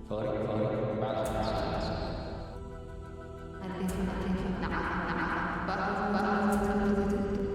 ፈሪቕ ፈሪቕ በዓል ሓሙሽተ ኣዴኻ ኣዴኻ ንዓኻ ንዓኻ ባእኹ ባእኹ ዝጸንሑ ዘይትፈልጡ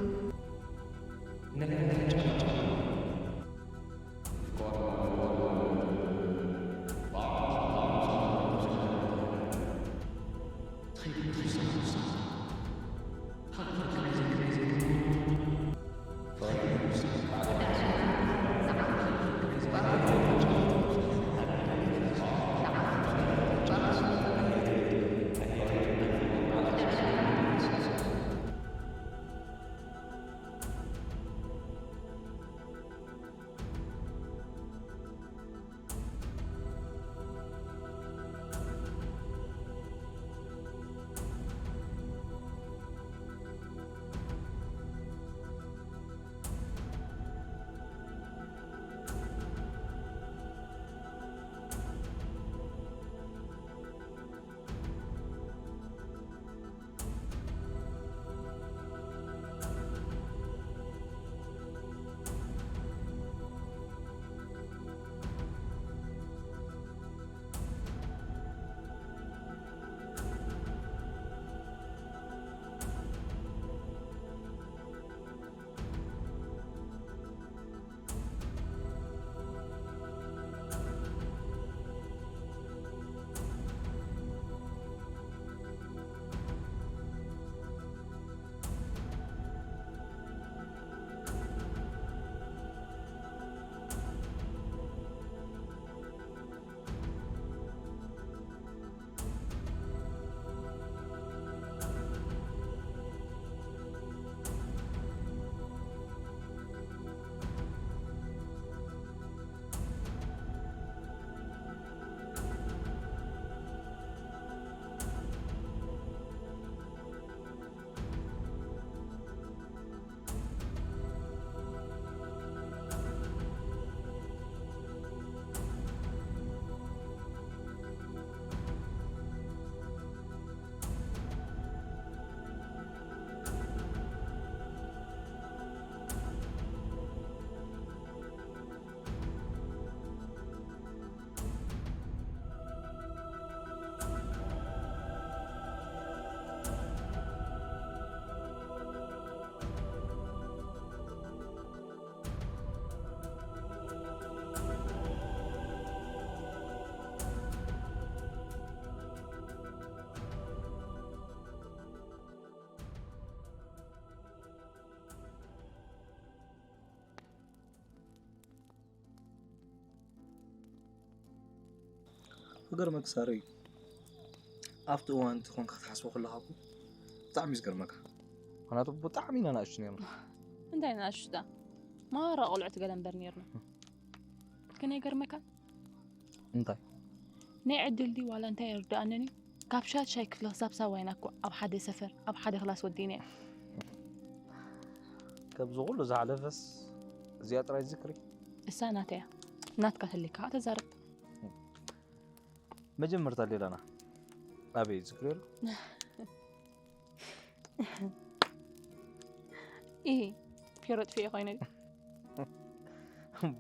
ክገርመካ ሳሪ፣ ኣብቲ እዋን እቲ ኮንካ ክትሓስቦ ከለኻ እኮ ብጣዕሚ እዩ ዝገርመካ። ምኽንያቱ ብጣዕሚ ኢና ንኣሽቱ ነርና። እንታይ ንኣሽቱ ደኣ? ማራ ቆልዑት ገለ እምበር ነርና። ግን ኣይገርመካን? እንታይ? ናይ ዕድል ድዩ ዋላ እንታይ ኣይርድኣንን እዩ። ካብ ሻድሻይ ክፍሊ ክሳብ ሳብዓይ ኢና እኮ ኣብ ሓደ ሰፈር ኣብ ሓደ ክላስ ወዲእናዮ። ካብዚ ኩሉ ዝሓለፈስ እዚኣ ጥራይ ዝክሪ። እሳ ናተይ እያ። ናትካ ተልዩ ከዓ ተዛረብ። መጀመርታ ሌላና ኣበይ ዝክሪ ኣሎ? ኢሂ ፒሮ ጥፊኤ ኮይነ ድዩ?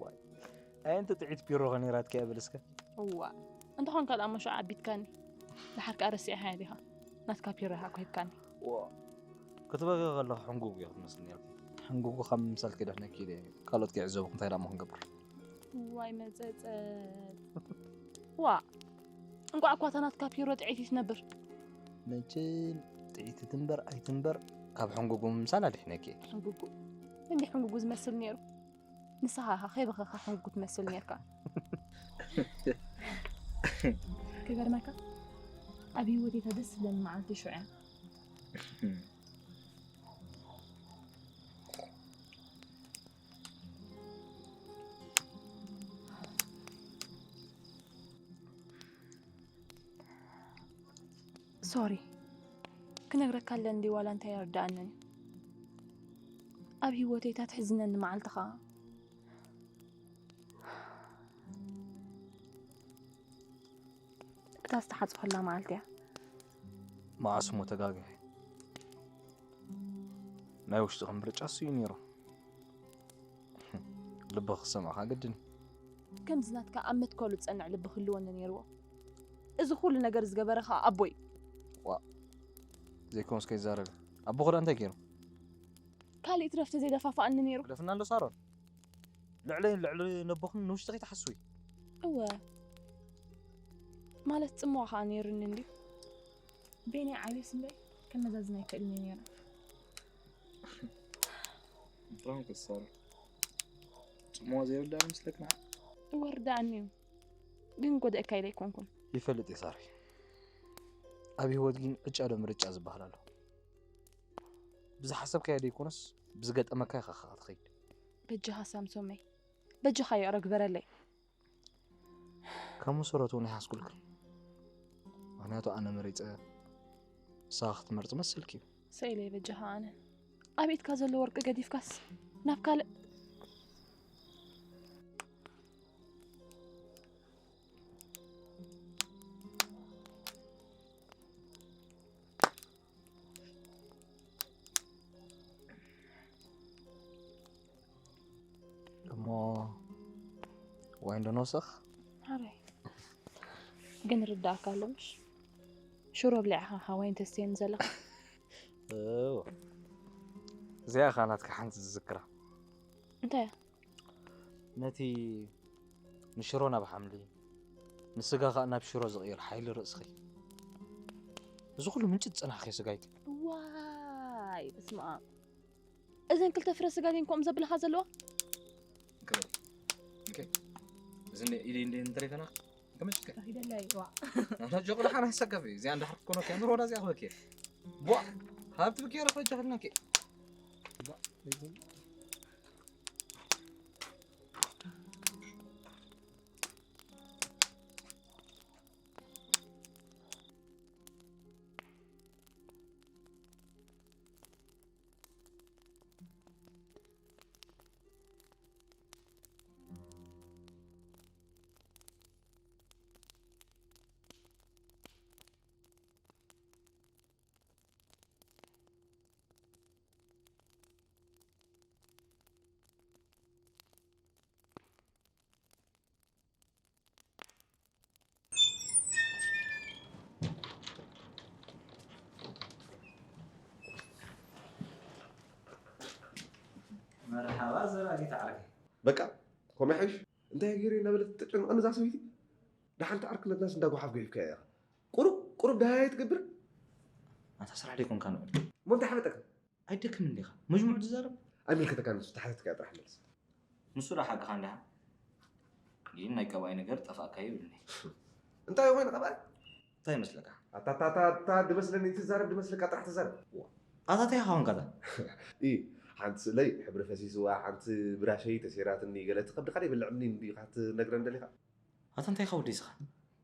ዋይ ኣየንቲ ጥዒት ፒሮ ከ ነይራትካ እያ በል እስከ። እዋ እንተኾንካ ደኣ እሞ ሽዑ ዓቢትካኒ። ደሓር ከኣ ረሲዕኻያ ዲኻ? ናትካ ፒሮ ኢኻ እኮ ሂብካኒ። ዋ ክትበኪ ከለኺ ሕንጉግ እያ ክትመስል ነይርኪ። ሕንጉጉ ካብ ምምሳል ክድሕነኪ ኢለ ካልኦት ከይዕዘቡኺ እንታይ ደኣ እሞ ክንገብር። ዋይ መጸጸት። ዋእ እንቋዕ እኳ እታ ናትካ ፒሮ ጥዕይቲ ትነብር። መቸም ጥዕይቲ ትንበር ኣይትንበር ካብ ሕንጉጉ ምምሳል ኣድሒነኪ እየ። ሕንጉጉ እንዲ ሕንጉጉ ዝመስል ነይሩ። ንስኻ ኢኻ ከይበኸኻ ሕንጉጉ ትመስል ነይርካ። ክገርመካ ኣብ ህይወተይ እታ ደስ ዝብለኒ መዓልቲ ሽዑ እያ። ሶሪ ክነግረካ ኣለኒ ድዩ ዋላ እንታይ ኣይርድኣንን እዩ። ኣብ ህይወተይ እታ ትሕዝነኒ መዓልቲ ኸኣ እታ ዝተሓጽበላ መዓልቲ እያ። መዓስ እሞ ተጋጊሐ? ናይ ውሽጥኺ ምርጫስ እዩ ነይሩ። ልብኺ ክሰምዓኻ ግድን እዩ። ከምዚ ናትካ ኣብ መትከሉ ዝጸንዕ ልቢ ክህልወኒ ነይርዎ። እዚ ኩሉ ነገር ዝገበረ ከዓ ኣቦይ። ዘይኮንስ ከይዛረብ ኣቦ ክዳ እንታይ ገይሩ? ካልእ ትረፍ ተዘይደፋፋኣኒ ነይሩ። ግደፍና ኣሎ ሳሮን። ልዕለ ልዕሊ ነቦኽን ንውሽጢ ከይትሓስዊ። እወ ማለት ጽምዋ ከዓ ነይሩኒ እንድዩ። ቤናይ ዓብየስ እምበይ ከመዛዝን ኣይክእልን እየ ነይረ። ብጣዕሚ ክሳራ ጽምዋ ዘይብላ ምስለክ ንዓ። እወ ርዳእኒ እዩ ግን ጎደእካ ኢለ ኣይኮንኩን። ይፈልጥ እየ ሳሪ። ኣብ ህይወት ግን ዕጫ ዶ ምርጫ ዝበሃል ኣሎ። ብዝሓሰብካዮ ደይኮነስ ብዝገጠመካ ኢኻ ከኣ ትኸይድ። በጃኻ ሳምሶመይ በጃኻ ይዕረ ግበረለይ። ካብ መሰረቱ እውን ኣይሓስኩልክን። ምክንያቱ ኣነ መሪፀ ንስኻ ክትመርፂ መሰልኪ እዩ። ሰኢለ በጃኻ ኣነ ኣብ ኢድካ ዘሎ ወርቂ ገዲፍካስ ናብ ካልእ እሞ ዋይን ዶ ንወስኽ? ሓራይ ግን ርዳእካ ኣሎ ምሽ? ሽሮ ብሊዕኻ ኢኻ ዋይን ተስትየኒ ዘለኻ። እዚኣ ኢኻ ናትካ ሓንቲ ዝዝክራ። እንታይ እያ? ነቲ ንሽሮ ናብ ሓምሊ ንስጋ ከኣ ናብ ሽሮ ዝቕይር ሓይሊ ርእስኺ። እዚ ኩሉ ምንጪ ዝጸናሕኪ ስጋይ። ዋይ በስመ ኣብ። እዘን ክልተ ፍረ ስጋ ድየን ከምኡ ዘብላኻ ዘለዋ? ክበል። እንከ እዚ እንደ ኢደይ እንደ እንተሪፈና ከመጭከ። ሂደላይ ዋ። ኣና ጆቅላ ሓና ሰጋፊ እዚኣ እንዳሕር ኮኖ ከ ምሮዳ እዚኣ ኮከ። ቧ ሃብት ብኬረ ፈጃ ፈልናከ። መርሓባ ዘራጊት ዓርከይ። በቃ ኮመሐሽ እንታይ ገይሩ እናበለት ትጨንቐኒ እዛ ሰበይቲ። ደሓን ተዓርክነትናስ እንዳጓሓፍ ገይፍካያ ኢኻ። ቁሩብ ቁሩብ ደሃየ ትገብር። ኣንታ ስራሕ ደይኮንካ ንዑ። እሞ እንታይ ሓመጠካ? ኣይደክምን ዲኻ? መጅሙዕ ትዛረብ? ኣይምልከተካን ንሱ፣ ተሓተትካዮ ጥራሕ መልስ። ንሱ ዶ ሓቅኻ እንድሓ? ግን ናይ ቀባይ ነገር ጠፋእካ ይብልኒ። እንታይ ኮይኑ ቀባይ? እንታይ ይመስለካ? ኣታታታታ ድመስለኒ ትዛረብ ድመስለካ ጥራሕ ተዛረብ። ኣታ እንታይ ኾንካ እታ? ኢ ሓንቲ ስእለይ ሕብሪ ፈሲስዋ ሓንቲ ብራሸይ ተሴራትኒ ገለ እቲ ከብድኻ ደይበልዕኒ እንዲኻ ትነግረን ደሊኻ? ኣታ እንታይ ኢኻ ወደይ ስኻ?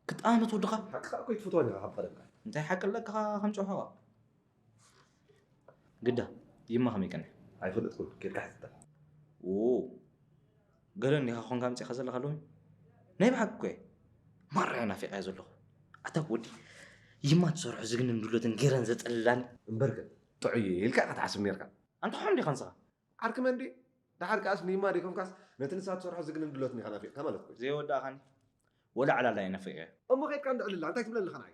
ክጥኣመት ወድኻ? ሓቅኻ እኮ ኣይትፈትዋን ኢኻ ካብ ቀደምካ። እንታይ ሓቂ ኣለካ ከም ጨውሖ? ግዳ ይማ ከመይ ቀኒሕ? ኣይፈለጥኩን ኬድካ ሕትታ። ው ገለ እንዲኻ ኾንካ ኣምጺእኻ ዘለኻ ሎሚ? ናይ ብሓቂ እኮ እየ ማራ እየ ናፊቐያ ዘለኹ። ኣታ ወዲ ይማ ትሰርሖ ዝግንን ድሎትን ገይረን ዘጸልላኒ። እምበርከ ጥዑይ እየ ኢልካ ኢኻ ትሓስብ ኔርካ። ኣንታ ሖም ዲኻ ንስኻ? ዓርኪ መን ድዩ? ደሓር ከኣስ ንይማ ደይኮንካስ ነቲ ንሳ ትሰርሖ ዝግንን ድሎትን ኢኻ ናፊቕካ ማለት ኮይኑ። ዘይወዳእኻኒ ወላ ዕላላ እየ ናፊቐዮ። እሞ ከይድካ እንድዕልላ እንታይ ትብለኒ ኸ ንዓይ?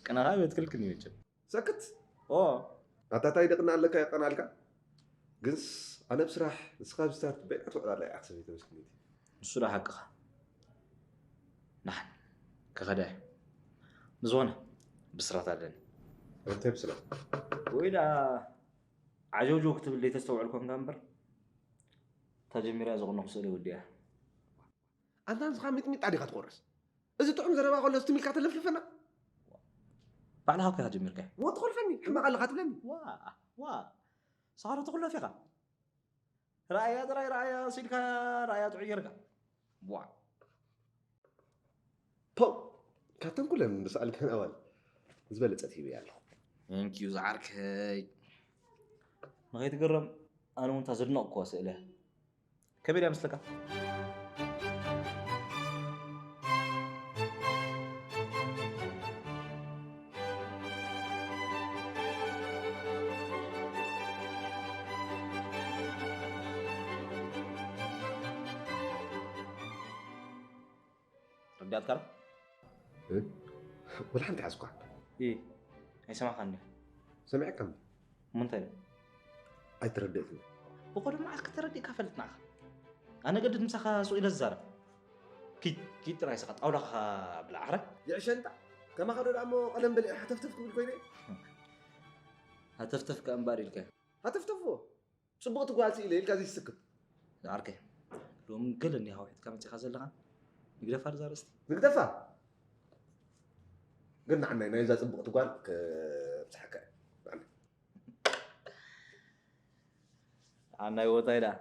ቅነኻ ቤት ክልክን እዩ መቸም። ሰክት ኦ ኣታ ታይ ደቕና ኣለካ የቐናልካ። ግንስ ኣነ ብስራሕ ንስኻ ብስታርት በይዕቱ ዕላላ እያ ክሰብ ተመስግኒት። ንሱ ዶ ሓቅኻ? ደሓን ክኸዳ እየ። ብዝኾነ ብስራት ኣለኒ። እንታይ ብስራት? ወይ ደኣ ዓጀውጀው ክትብል ዘይተስተውዕል ኮንካ እምበር እታ ጀሚረያ ዝቐነኹ ስእሊ ወዲኣ። ኣንታ ንስኻ ሚጥሚጣ ዲኻ ትቆርስ? እዚ ጥዑም ዘረባ ከሎ እዚ ትም ኢልካ ተለፍልፈና? ባዕልኻ እኮ ኢኻ ጀሚርካዮ። ሞ ትኾልፈኒ፣ ሕማቕ ኣለኻ ትብለኒ? ዋ ዋ ንስኻ ዶ ትኹለፍ ኢኻ። ረኣያ ጥራይ ረኣያ ሲልካ ረኣያ ጥዑይ ጌርካ። ቧዕ። ፖው! ካብተን ኩለን ዝሰኣልካን ኣዋልድ ዝበለጸት ሂበያ ኣለኹ። Thank you ዝዓርከይ። ንኸይትግረም ኣነ እውን እታ ዘድነቕኩዋ ስእሊ እያ። ከመይ ድያ መስለካ? ረዳትካ ዶ? ወላ ሓንቲ ሓዝኳ። እ ኣይሰማኻን ዲኻ? ሰሚዐካ እንዲ እሞ እንታይ ደኣ? ኣይተረድእትን። ብቐደም መዓልቲ ከተረዲእካ ፈልጥ ንዓኻ። ኣነ ገድድ ምሳኻ ሱቕ ኢለ ዝዛረብ። ኪድ ኪድ ጥራይ ስኻ ጣውላኻ ብላዕ ሕራይ። ይዕሸንጣ ከማኻ ዶ ደኣ እሞ ቀደም በሊዐ ሃተፍተፍ ክብል ኮይነ። ሃተፍተፍ ከኣ እምበኣር ኢልካ። ሃተፍተፍዎ ጽቡቕቲ ጓል ስኢለ ኢልካ ዘይትስክት። ዓርከይ ሎሚ ገለ እንዲኻ ውሒጥካ መጺኻ ዘለኻ። ንግደፋ ድዛ ርእስቲ። ንግደፋ ግን ንዓናይ ናይዛ ጽቡቕቲ ጓል ክብጽሓካ እዩ። ንዓናይ። ኣብ ናይ ወታይ ደኣ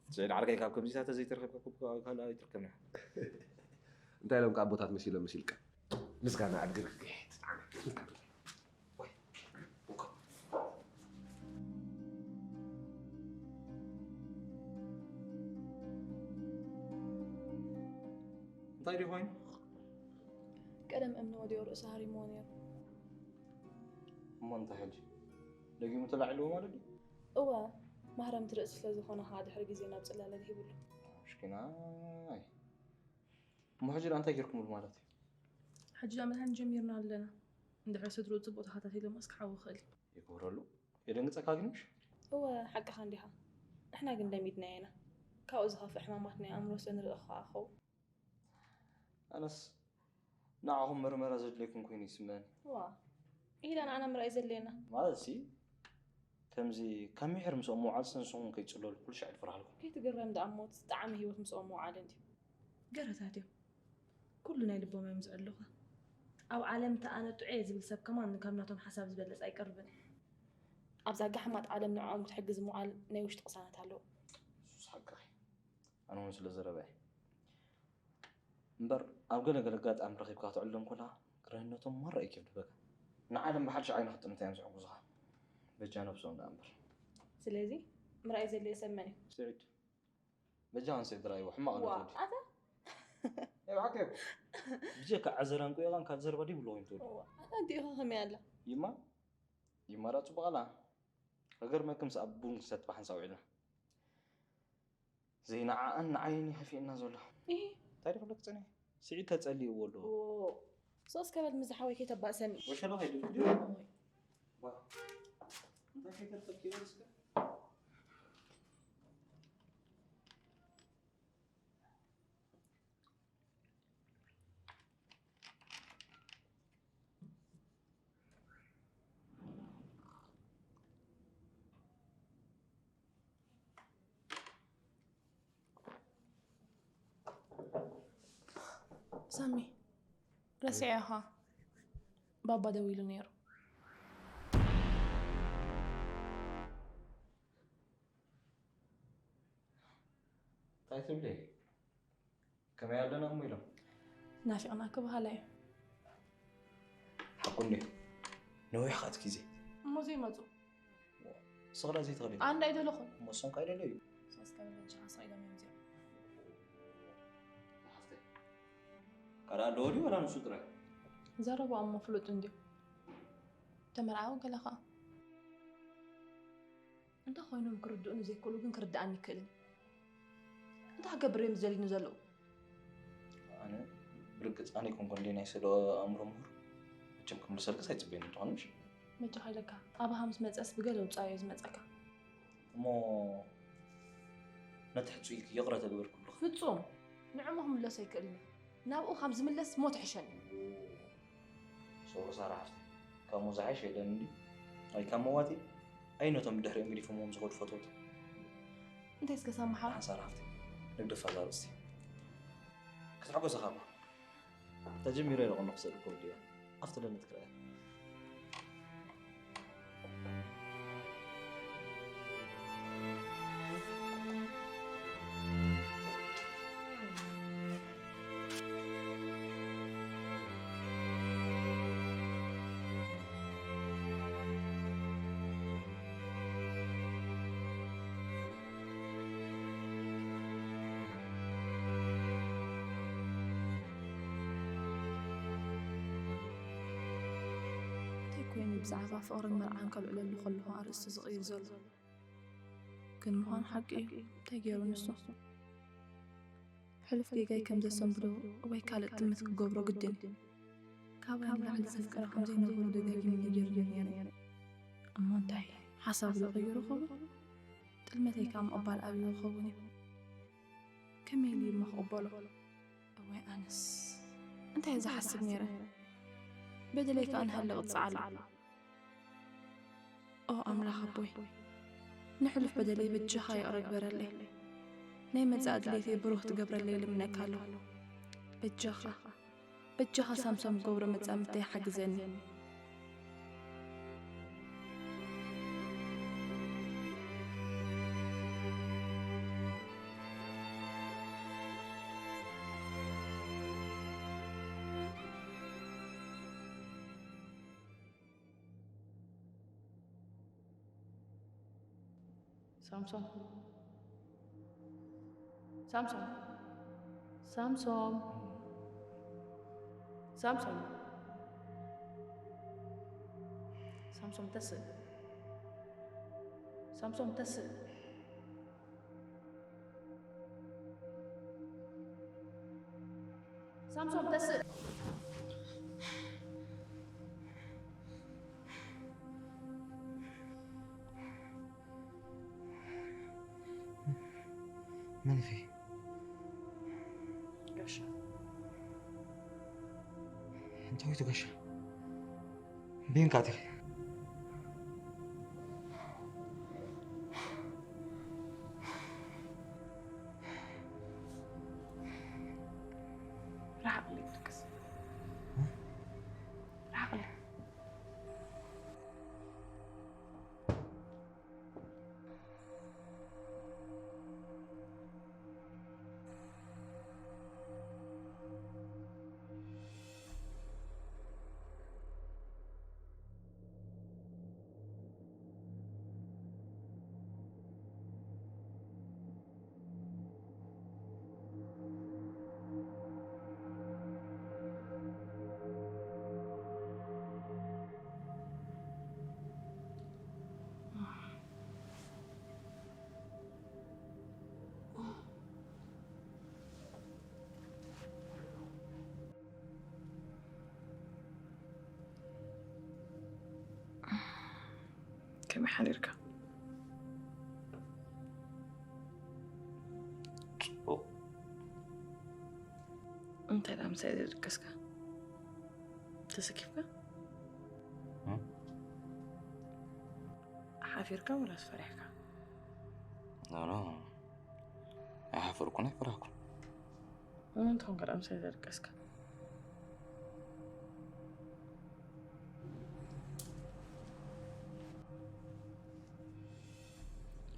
ስዒድ ዓርከይ ካብ ከምዚታት ተዘይተረኸብካ ኩብ ካልእ ኣይትርከብን ኢኻ። እንታይ ኢሎም ከዓ ኣቦታት መሲሎም መሲልካ ምስጋና ኣድግርግርግሕ ትፅዓና። እንታይ ድዩ ኮይኑ? ቀደም እምኒ ወዲቑ ርእሱ ሃሪምዎ ነይሩ። እሞ እንታይ ሕጂ? ደጊሙ ተላዒልዎ ማለት ድዩ? እወ፣ ማህረምቲ ርእሲ ስለ ዝኾነ ኸዓ ድሕሪ ግዜ ናብ ጽላለ ድሂብሉ። ምሽኪናይ። እሞ ሕጂ ደኣ እንታይ ጌርኩምሉ ማለት እዩ? ሕጂ ደኣ መድሓኒት ጀሚርና ኣለና። እንድሕር ስድርኡ ጽቡቕ ተኸታቲሎምስ ክሓዊ ይኽእል እዩ። ይግበረሉ። የደንግጸካ ግን ምሽ? እወ፣ ሓቅኻ እንዲኻ። ንሕና ግን ለሚድናዮ ኢና። ካብኡ ዝኸፍእ ሕማማት ናይ ኣእምሮ ስለ ንርኢ ኸዓ ኸውን። ኣነስ ንዓኹም መርመራ ዘድልየኩም ኮይኑ ይስምዐኒ። ዋ፣ ኢላ ንዓና ምርኣይ ዘድልየና። ማለትሲ ከምዚ ካብ ሚሒር ምስኦም ምውዓል ስንስኹም ከይጽለሉ ኩሉ ሻዕ ይፈርሃልኩም። ከይትግረም ደኣ እሞት፣ ጣዕሚ ህይወት ምስኦም ምውዓል እንድዩ። ገረታት እዮም። ኩሉ ናይ ልቦም እዮም ዝዕልኻ። ኣብ ዓለም እቲ ኣነ ጥዑየ ዝብል ሰብ ከማን ካብ ናቶም ሓሳብ ዝበለጸ ኣይቀርብን። ኣብዛ ጋሕማጥ ዓለም ንዕኦም ክትሕግዝ ምውዓል ናይ ውሽጢ ቅሳነት ኣለዎ። ንሱስ ሓቅኺ። ኣነ እውን ስለ ዘረበ እየ። እምበር ኣብ ገለ ገለ ኣጋጣሚ ረኺብካ ክትዕልሎም ከለኻ ግርህነቶም ማራ እዩ ከብድበካ። ንዓለም ብሓድሽ ዓይኒ ክትጥምታ እዮም ዝሕግዙኻ። በጃ ነብሶም ደኣ እምበር። ስለዚ ምርኣይ ዘድልዮ ሰብ መን እዩ? ስዒድ። በጃ ኣንስይ ድራይዎ ሕማቕ ኣሎ ዋ ትወዲ። ኣታ ናይ ብሓቂ እኮ። ብጀካ ዓዘራን ቁየቓን ካብ ዘረባ ድዩ ብሎ ወይም ትወዲ። ዋ ኣታ እንዲኢኻ ከመይ ኣላ? ይማ ይማ ዳ ጽቡቕ ኣላ። ከገርመክምስ ኣብ ቡን ክሰቲ ብሓንሳብ ውዒልና። ዘይንዓኣን ንዓይን እዩ ከፊእና ዘሎ። እሂ እንታይ ድኽብለክ ጸኒሐ? ስዒድ ተጸሊእዎ ኣሎ። ዎ ሶስ ከበል ምስ ዝሓወይ ከይተባእሰኒ። ወሸሎ ከይዱ ድዩ? ዋ። እንታይ ከይተርፈኪ ይበል እስከ? ሳሚ ረሲዐኻ ባባ ደዊሉ ነይሩ። እንታይ ትብሊ? ከመይ ኣለና እሞ ኢሎም? ናፊቕና ክበሃላ እዩ። ሓቁ እንድዩ። ነዊሕ ከኣ ትኪዜ። እሞ ዘይመፁ ስቕላ ዘይትኽእል እዩ። ኣንዳ ኣይደለኹን። እሞ እሶም ከኣ ይደለዩ። ሶስት ከበል በጃኻ ስቕ ኢሎም እዮም እዚኦም። ሓፍተይ። ካልእ ኣለዎ ድዩ ወላ ንሱ ጥራይ? ዘረባኦም እሞ ፍሉጥ እንድዩ። ተመርዓዊ ገለ ኸዓ። እንታይ ኮይኖም ክርድኡኒ ዘይክእሉ ግን ክርድኣኒ ይክእልን። እንታይ ክገብር እዮም ዝደልዩኒ ዘለዉ? ኣነ ብርግጽ ኣነ ይኮንኩ እንደ ናይ ሰዶ ኣእምሮ ምሁር መቸም ክምልሰልክስ ኣይጽበየን እንተኾነ ምሽ መጃኻ ኢለካ ኣባኻ ምስ መጸስ ብገለ ውጻእ እዩ ዝመጸካ። እሞ ነቲ ሕጹይ ኢልኪ ይቕረ ተግበርኩ ኣለኹ። ፍጹም ንዕሞ ክምለስ ኣይክእልን እዩ። ናብኡ ካብ ዝምለስ ሞት ይሕሸኒ። ሶሮ ሳራ ሓፍቲ ካብ ሞት ዝሓይሽ የለን እንዲ ኣይ ካብ መዋቲ ኣይ ነቶም ብድሕሪኦም ገዲፎምዎም ዝኸዱ ፈተውቲ እንታይ እስከ ሳምሓ ሓን ሳራ ሓፍቲ ንግደፋ ዛርእስቲ ክትሕጎሰኻ እባ ተጀሚረ ኣለኹ ንኽሰድ እኮ ወዲያ ኣብቲ ደነት ክረኣያ እንታይ ኮይኑ ብዛዕባ ፍቕርን መርዓን ከልዕለሉ ከለኹ ኣርእስቱ ዝቕይር ዘሎ? ግን ምዃኑ ሓቂ እዩ። እንታይ ገይሩ ንሱ? ሕሉፍ ጌጋይ ከም ዘሰንብዶ ወይ ካልእ ጥምት ክገብሮ ግድን እዩ። ካብኣ ንላዕሊ ዘፍቅራ ከም ዘይነበሮ ደጋጊሙ ነጊሩኒ ነይረ። እሞ እንታይ? ሓሳቡ ዶ ቀይሩ ይኸውን? ጥልመተይ ከኣ ምቕባል ኣብዩ ይኸውን እዩ። ከመይ ኢሉ እሞ ክቕበሎ? እዋይ ኣነስ እንታይ እየ ዝሓስብ ነይረ? በደለይ ከኣ እናሃለ ይቕጻዕ ኣሎ። ኦ ኣምላኽ ኣቦይ፣ ንሕሉፍ በደለይ በጃኻ ይቕረ ግበረለይ። ናይ መጻኢ ድሌተይ ብሩህ ትገብረለይ ይልምነካ ኣለኹ። በጃኻ፣ በጃኻ ሳምሶም ገብረ መጻምድተይ ሓግዘኒ። ሳምሶም፣ ሳምሶም፣ ሳምሶም፣ ሳምሶም፣ ሳምሶም ተስእ፣ ሳምሶም ተስእ። ሳምሶም ተስእ። መን ኢኺ? ጋሻ። እንታዊቱ ጋሻ? ቢንካቲ። ርሓቕ ኢለ ድቅስ። ርሓቕ ኢለ። ከመይ ሓዲርካ? ጽቡቕ። እንታይ ደኣ ምሳይ ዘይደቀስካ? ተሰኪፍካ? እም? ሓፊርካ ወላስ ፈሪሕካ? ኖ፣ ኖ። ኣይሓፈርኩን ኣይፈራህኩን። ንምንታይ ኮንካ ደኣ ምሳይ ዘይደቀስካ?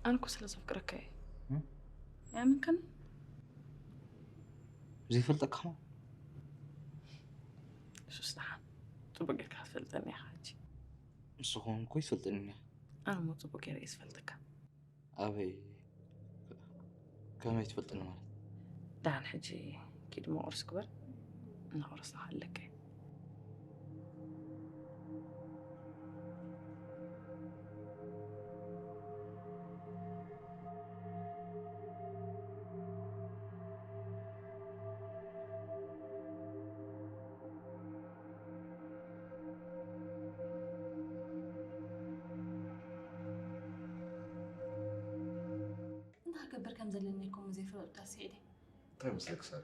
ኣነ እኮ ስለ ዘፍቅረካ እየ። እም? ኣይኣመንካን? ዘይፈልጠካ ኸማ? እሱስ ደሓን። ጽቡቕ ጌርካ ክትፈልጠኒ ኢኻ ሕጂ። ንሱ ኸውን እኮ ይፈልጠኒ እኒኣ። ኣነ እሞ ጽቡቕ ጌረ እየ ዝፈልጠካ። ኣበይ? ከመይ ትፈልጥኒ ማለት? ደሓን ሕጂ ኪድ እሞ ቁርሲ ግበር። እናቑረስና ከኣ ኣለካ እየ። እንታይ ክገብር ከም ዘለኒ እኮ ዘይፈለጥኩ ስዒደይ። እንታይ መስለኪ ሳሪ?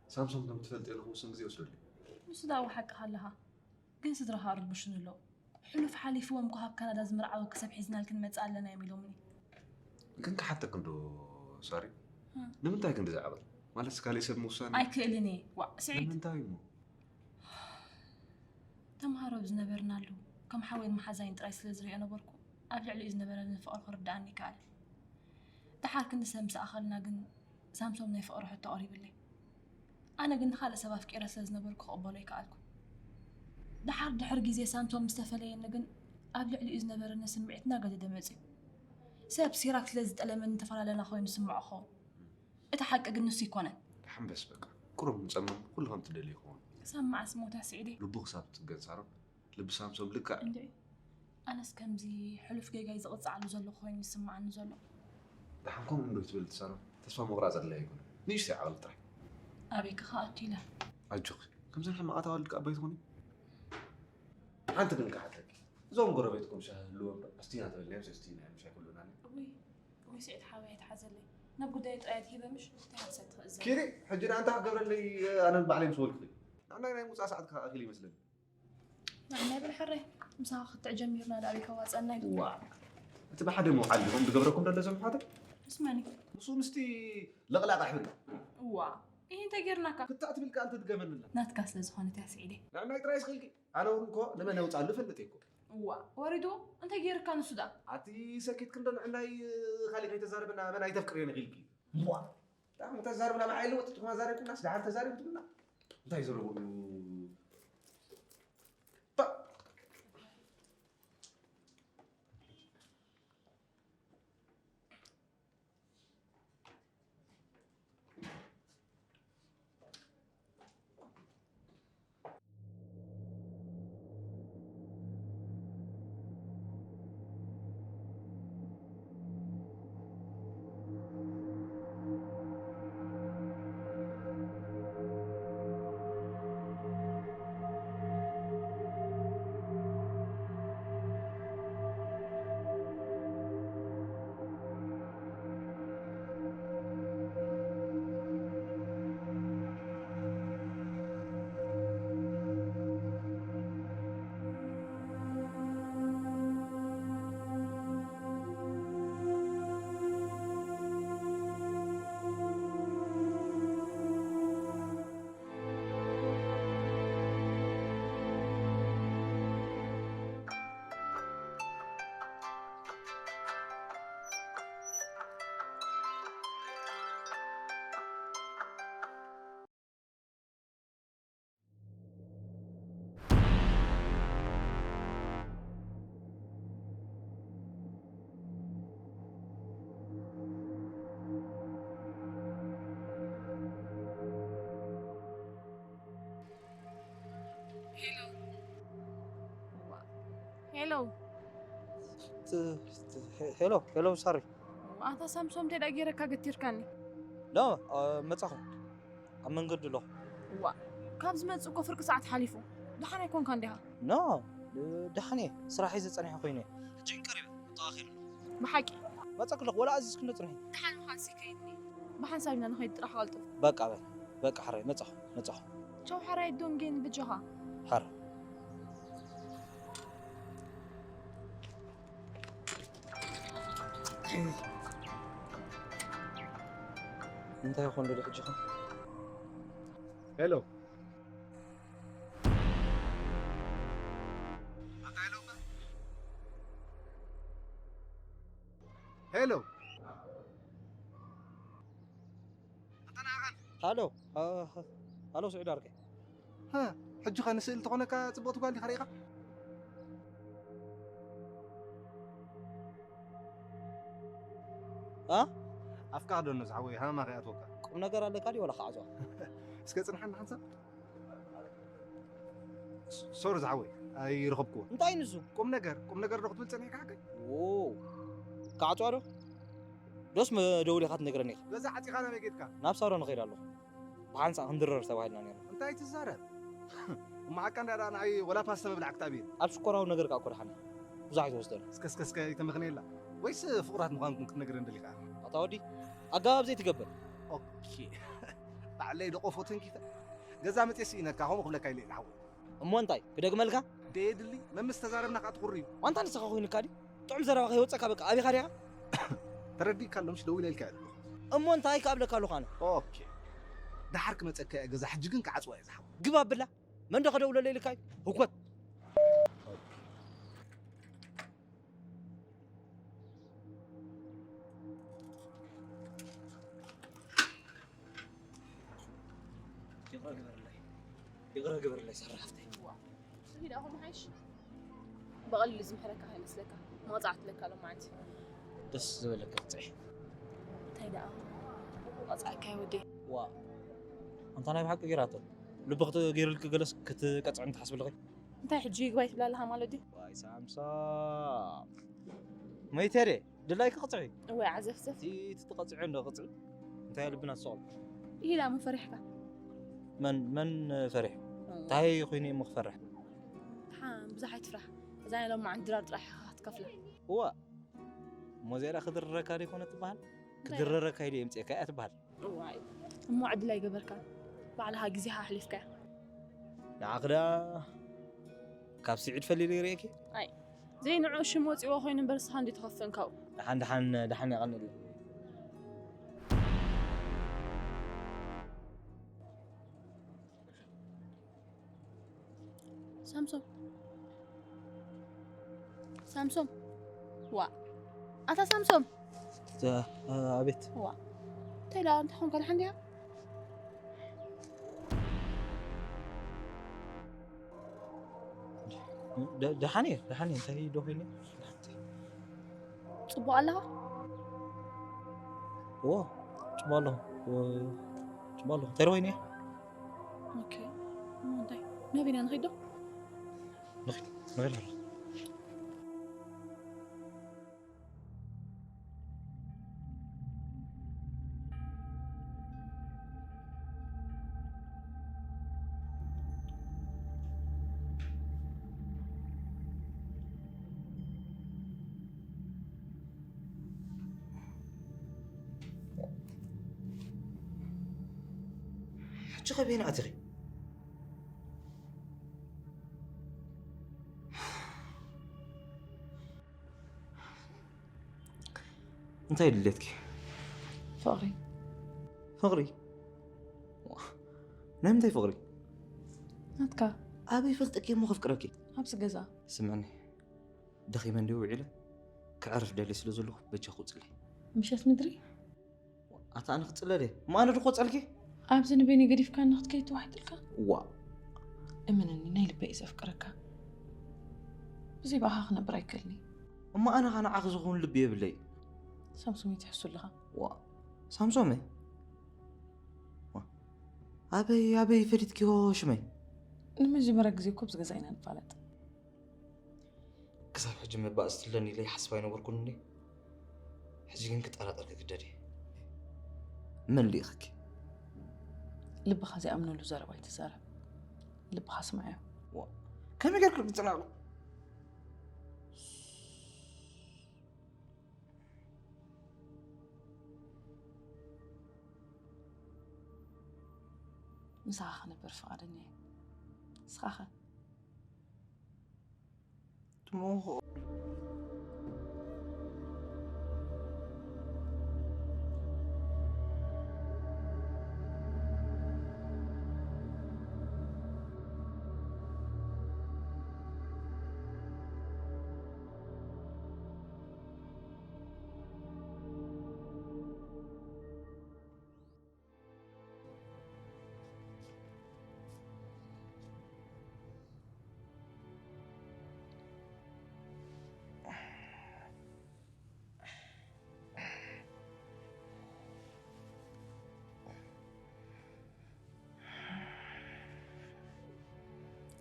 ሳምሶም ከም ትፈልጥዮ ንኽውስን ግዜ ይወስደሉ እዩ። ንሱ ደኣ ሓቅኻ ኣለኻ። ግን ስድራኻ ኣረቢሹኒ ኣሎ። ሕሉፍ ሓሊፍዎም እኮ ካብ ካናዳ ዝምርዓወኪ ሰብ ሒዝናልኪ ንመጽእ ኣለና እዮም ኢሎምኒ። ግን ክሓተኪ እንዶ ሳሪ፣ እ። ንምንታይ ክንዲ ዝዓቕል? ማለትስ ካልእ ሰብ ምውሳን? ኣይክእልን እየ። ዋእ፣ ስዒድ። ንምንታይ እሞ? ተምሃሮ ኣብ ዝነበርናሉ፣ ከም ሓወይን መሓዛይን ጥራይ ስለ ዝሪኦ ነበርኩ፣ ኣብ ልዕሊኡ ዝነበረኒ ፍቕሪ ክርድኣኒ ይከኣል። ደሓር ክንዲ ሰብ ምስ ኣኸልና ግን፣ ሳምሶም ናይ ፍቕሪ ሕቶ ኣቕሪብለይ። ኣነ ግን ንኻልእ ሰብ ኣፍቂረ ስለ ዝነበርኩ ክቕበሎ ኣይከኣልኩን። ደሓር ድሕሪ ግዜ ሳምሶም ምስ ተፈለየኒ ግን ኣብ ልዕሊኡ ዝነበረኒ ስምዒት እናገደደ መጺኡ። ሰብ ሲራክ ስለ ዝጠለመኒ ተፈላለና ኮይኑ ዝስምዖ ክኸውን። እቲ ሓቂ ግን ንሱ ኣይኮነን። ደሓን በስ በቃ። ቁሩብ ንጸመም፣ ኩሉ ከም ትደልዮ ይኸውን። ክሳብ መዓስ ሞታ ስዒደይ? ልቡ ክሳብ ትጽገን ሳሮን። ልቢ ሳምሶም ልክዕ። እንድዒ፣ ኣነስ ከምዚ ሕሉፍ ጌጋይ ዝቕጻዓሉ ዘለኹ ኮይኑ ይስምዓኒ ዘሎ። ደሓን ከምኡ እንዶ ትብል ትሳኖ፣ ተስፋ ምቑራጽ ኣድላዪ ኣይኮነን። ንእሽተይ ዓቕሊ ጥራይ። ኣበይ ክኸኣቱ ኢለ? ኣጆኺ፣ ከምዘን ሕማቓት ኣዋልድ ከኣ ኣባይ ትኾኒ። ሓንቲ ግን ክሓተኪ፣ እዞም ጎረቤትኩም ሻሂ ህልዎም ዶ? ኣስቲና ተበልናዮም፣ ኣስቲናዮም ሻሂ ኩሉና። እውይ፣ እውይ፣ ስዒድ ሓወይ ኣይትሓዘለይ። ናብ ጉዳይ ጥራይ ኣድሂበ ምሽ፣ እንታይ ሓሳብ ትኽእል ዘላ? ኪዲ፣ ሕጂ ደኣ እንታይ ክገብረለይ፣ ኣነ ባዕለይ ምስ በልኩኺ። ንዓና ናይ ምውጻእ ሰዓት ከኣ ኣኺሉ ይመስለኒ። ንዓና ይበል ሕራይ፣ ምሳኻ ክትዕ ጀሚርና ደኣ ኣበይ ከዋጸና እዩ? ዋእ፣ እቲ ብሓደ ምውዓል ዲኹም ዝገብረኩም ዘሎ እዞም ኣሕዋተይ? ምስ መን እዩ? ንሱ ምስቲ ለቕላቕ ኣሕብና። እዋ፣ እሂ እንታይ ጌርናካ? ክትዕ ትብል ቃል ትድገመልና። ናትካ ስለ ዝኾነት እያ ስዒደይ። ንዓናይ ጥራይ ስኺልኪ። ኣነ እውን እኮ ንመን የውጻሉ እፈልጥ እየ እኮ። እዋ፣ ወሪድዎ? እንታይ ጌርካ ንሱ ደኣ? ኣቲ ሰኪትኪ እንዶ ንዕናይ ካሊእ ከይተዛረበና መን ኣይተፍቅርዮን ኢኺ ኢልኪ። እዋ፣ ዳም ተዛርብና ብሓይሊ ወጥትኩም ኣዛሪብኩምናስ ደሓር ተዛሪቡ ትብልና። እንታይ ዘረቡ እዩ? ታ- ሄሎ። ሄሎ። ት- ት- ሄ- ሄሎ፣ ሄሎ፣ ሳሪ። ኣታ ሳምሶም፣ እንታይ ደኣ ገይረካ ገቲርካኒ? ኖ፣ ኣ፣ መጻኹ። ኣብ መንገዲ ኣለኹ። ዋ፣ ካብ ዝመጽእ እኮ ፍርቂ ሰዓት ሓሊፉ። ደሓን ኣይኮንካን ዲኻ? ኖ፣ ድ- ደሓን እየ። ስራሕ ሒዘ ጸኒሐ ኮይነ። ሕጂ ግን ቀሪበ። መጣኻ ከይደ ኣለኹ። ብሓቂ? መጻኩ ኣለኹ። ወላ ኣዚዝክኒ ጽንሒ። ደሓን ምዃንሲ ከይድኒ። ብሓንሳብ ኢና ንኸይድ ጥራሕ ቀልጥፍ። በቃ በል። በቃ ሕራይ መጻኹ፣ መጻኹ። ቻው ሕራይ ዶንጌን ብጃኻ። ሕራይ። እንታይ ይኾን ዶ ሕጂ ኸ? ሄሎ። ኣታ ሄሎ እባ። ሄሎ። ኣታ ንዓኻ። ሃሎ። ኣ-፣ ሃሎ ስዒድ ዓርከይ። ሃ፣ ሕጂ ኸ ንስእል ተኾነካ ጽብቕቲ ጓል ዲኻ ርኢኻ? ኣ? ኣፍካ ክደኖ ዝሓወይ ሃማማ ከይኣትወካ። ቁም ነገር ኣለካ ድዩ ወላ ከዓ ዞ? እስከ ጽንሓኒ ሓንሳብ። ሶሪ ዝሓወይ፣ ኣይረኸብክዎ። እንታይ ንሱ? ቁም ነገር፣ ቁም ነገር ዶ ክትብል ጸኒሕካ ሓቀይ? ዎ፣ ክዓጽዋ ዶ? ዶስ መደውል ኢኻ ትነግረኒ ኢኻ? ገዛ ዓጺኻ ናበይ ጌድካ? ናብ ሳሎን እኸይድ ኣለኹ። ብሓንሳእ ክንድረር ተባሂልና ነይሩ። እንታይ ትዛረብ? እሞ ሓቃ እንዳ ደኣ ንዓይ ወላ ፓስታ ምብላዕ ክተኣብየኒ። ኣብ ሽኮራዊ ነገር ከኣ እኮ ደሓን እየ። ብዙሕ ኣይትወስደሉ። እስከ፣ እስከ፣ እስከ፣ ኣይተመኽንየላ። ወይስ ፍቑራት ምዃንኩም ክትነግረኒ ደሊኻ? ኣታ ወዲ፣ ኣገባብ ዘይትገብር። ኦኬ። ባዕለይ ደቆፎ ተንኪፈ። ገዛ መጽየ ስኢነካ፣ ከምኡ ክብለካ ኢለ እየ ዝሓወይ። እሞ እንታይ ክደግመልካ? ደየድሊ፣ መምስ ተዛረብና ከኣ ትኹሪ እዩ። ዋንታ ንስኻ ኮይኑካ ድዩ? ጥዑም ዘረባ ከይወጸካ በቃ ኣቢኻ ዲኻ? ተረዲእካ ኣሎ፣ ምሽ ደዊለ ኢልካ እየ ዘለኹ። እሞ እንታይ ክኣብለካ ኣለኹ ኣነ? ኦኬ። ደሓር ክመጸካ እየ ገዛ፣ ሕጂ ግን ክዓጽዋ እየ ዝሓወይ። ግባ ብላ። መን ዶ ከደውለለይ ኢልካ እዩ? ህኮት። ይቕረ ግበርለይ። ይቕረ ግበርለይ ሳራ ሓፍተይ። ዋ፣ እዚ ደኣ ከምኡ ሓይሽ? ብቐሊሉ ዝምሕረካ ከይመስለካ። መቕጻዕቲ ኣለካ ሎማዓንቲ። ደስ ዝበለካ ቅጽዒ። እንታይ ደኣ? መቕጻዕካ ይወደይ። ዋ፣ ኣንታ ናይ ብሓቂ ገይራቶ። ልቢ ክትገይርልኪ ገለስ ክትቀጽዕኒ ትሓስብልኺ? እንታይ ሕጂ ይግባይ ትብላ ኣለኻ ማለት ድዩ? ዋይ ሳምሶም። መይተ ድየ? ድላይኪ ቅጽዒ። እወ፣ ዓዘፍዘፍ። እቲ፣ እቲ ትቐጽዒ እንዶ ቅጽዒ። እንታይ ልብና ትሰቕል? ኢላ መን ፈሪሕካ? መን፣ መን ፈሪሑ? እወ። እንታይ ኮይኑ እሞ ክፈርሕ? ሓ- ብዙሕ ኣይትፍራሕ። እዛ ናይ ሎማዓንቲ ድራር ጥራሕ ኢኻ ክትከፍላ። እዋ፣ እሞ እዚኣ ክድረረካ ዶ ይኮነ ትበሃል? ክድረረካ ኢሉ የምፅእካ እያ ትበሃል። እዋይ፣ እሞ ዕድል ኣይገበርካን። ባዕልኻ ግዜኻ ኣሕሊፍካያ። ንዓኽ ዳ ካብ ስዒድ ፈሊሉ ይርእየኪ? ኣይ፣ ዘይንዑ ሽም ወፂዎ ኮይኑ እምበር ንስኻ እንዲ ትኸፍእን ካብኡ። ደሓን ደሓን ደሓን የቐንየለይ። ሳምሶም፣ ሳምሶም፣ ዋ፣ ኣታ ሳምሶም። ኣቤት። ዋ፣ እንታይ ኢላ? እንታይ ኾንካ? ደሓን ዲኻ? ደሓን እየ፣ ደሓን እየ። እንታይ ዶ ኮይኑ? ጽቡቕ ኣለኻ? ዎ፣ ጽቡቕ ኣለኹ። ዎ፣ ጽቡቕ ኣለኹ። እንታይ ዶ ኮይኑ? ኦኬ። እንታይ? ናበይ ኢና ንኸይድ ዶ? ንኸይድ፣ ንኸይድ ኣለኹ። ሕጂ ኸ በይና ኣቲኺ? እንታይ ድሌትኪ? ፍቕሪ። ፍቕሪ? ናይ ምንታይ ፍቕሪ? ናትካ። ኣበይ ፈልጥኪ እሞ ከፍቅረኪ? ኣብዚ ገዛ። ስምዕኒ፣ ደኺመ እንዲ ውዒለ ክዕርፍ ደሊ ስለ ዘለኹ በጃ ክውፅለይ። ምሸት ምድሪ? ኣታ ኣነ ክፅለ ድየ? እሞ ኣነ ድኮፀልኪ? ኣብዚ ንበይኒ ገዲፍካ ንክትከይድ ተዋሒጥልካ? ዋ፣ እመነኒ ናይ ልበይ እየ ዘፍቅረካ። ብዘይ ብኣኻ ክነብር ኣይክእልኒ። እሞ ኣነ ኸ ንዓኺ ዝኸውን ልቢ የብለይ። ሳምሶም ትሕሱ ኣለኻ። ዋ፣ ሳምሶም? ዋ፣ ኣበይ ኣበይ ፈሊጥኪዮ ሽመይ? ንመጀመርያ ግዜ እኮ ኣብዚ ገዛ ኢና ንፋለጥ። ክሳብ ሕጂ መባእስ ትለኒ ኢለ ይሓስብ ኣይነበርኩን እንዴ። ሕጂ ግን ክጠራጠር ክግደድ እየ። መን ልኢኽኪ? ልብኻ ዘይኣምነሉ ዘረባ ኣይትዛረብ። ልብኻ ስምዓዮ። ዋ፣ ከመይ ጌርኩ ክጥናቕ? ምሳኻ ክነብር ፍቓደኛ እየ። ንስኻ ኸ? ትሞኽኦ።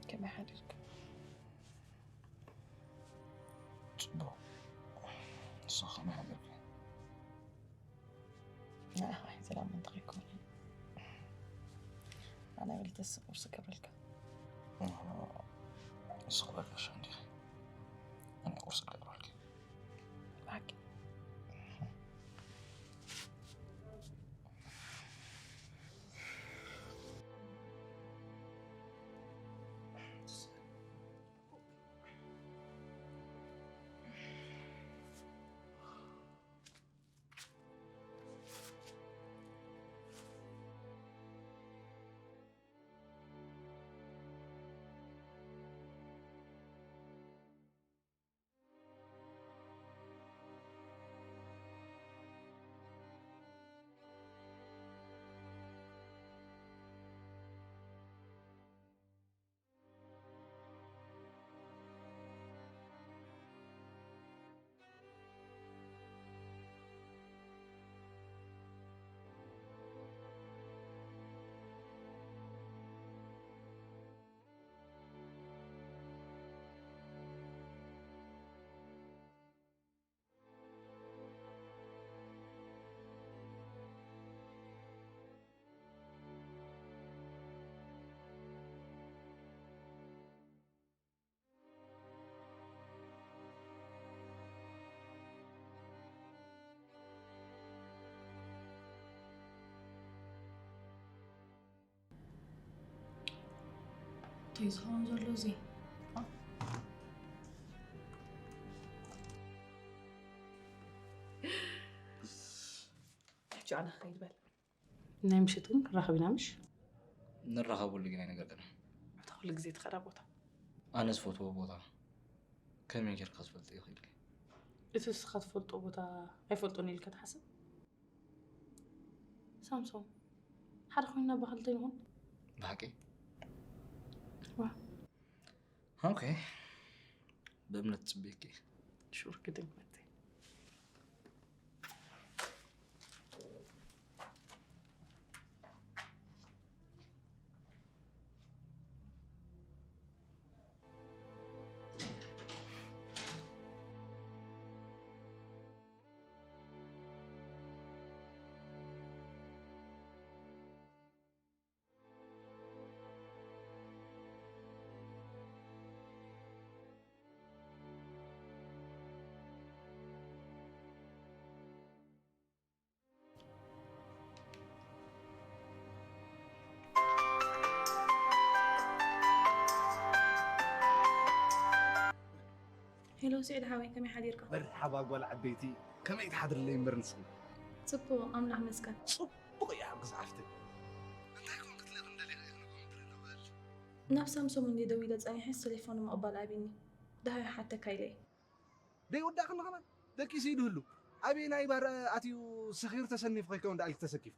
ከመይ ሓዲርካ? ጽቡቕ። ንስኻ ከመይ ሓዲርካ? ንዓኻ ሒዘ ላማ እንተኸይኮነ፣ ኣነ በልተስ ቁርሲ ገብረልካ። ንስኻ በልካሽ እንዲኻ። ኣነ ቁርሲ ገብረልካ። ብሓቂ። እንታይ ዝኸውን ዘሎ እዚ? ሕጂ ኣነ ክኸይድ በል። ናይ ምሽት ግን ክራኸብ ኢና ምሽ? ንራኸበሉ ግን ኣይነገርክን። እታ ኩሉ ግዜ ትኸዳ ቦታ። ኣነ ዝፈትዎ ቦታ ከመይ ጌርካ ዝፈልጥ ይኽእል? እቲ ንስኻ ትፈልጦ ቦታ ኣይፈልጦን ኢልካ ትሓስብ? ሳምሶም፣ ሓደ ኮይንና ብኽልተ ንኹን። ብሓቂ? ዋ። ኦኬ። ብእምነት ጽብየኪ። ሹር ግድን መተይ። ሄሎ ስዒድ ሓወይ፣ ከመይ ሓዲርካ? መርሓባ ጓል ዓበይቲ፣ ከመይ ትሓድርለይ እምበር ንስኺ? ጽቡቕ፣ ኣምላኽ ይመስገን። ጽቡቕ እያ ሓጎስ ሓፍተይ። እንታይ ኮን ክትልእኽ እንደሊኻ ኢኺ ንጎም ትርኢ ንበል። ናብ ሳምሶም እንዲ ደዊለ ጸኒሐስ ቴሌፎኑ ምቕባል ኣቢኒ። ደሃዩ ሓተካ ኢለ እየ። ደይወዳእክኒ ከማን ደቂሱ እዩ ድህሉ። ኣበየናይ ባር ኣትዩ ሰኺሩ ተሰኒፉ ከይከውን ደኣ ኢልኪ ተሰኪፍኪ?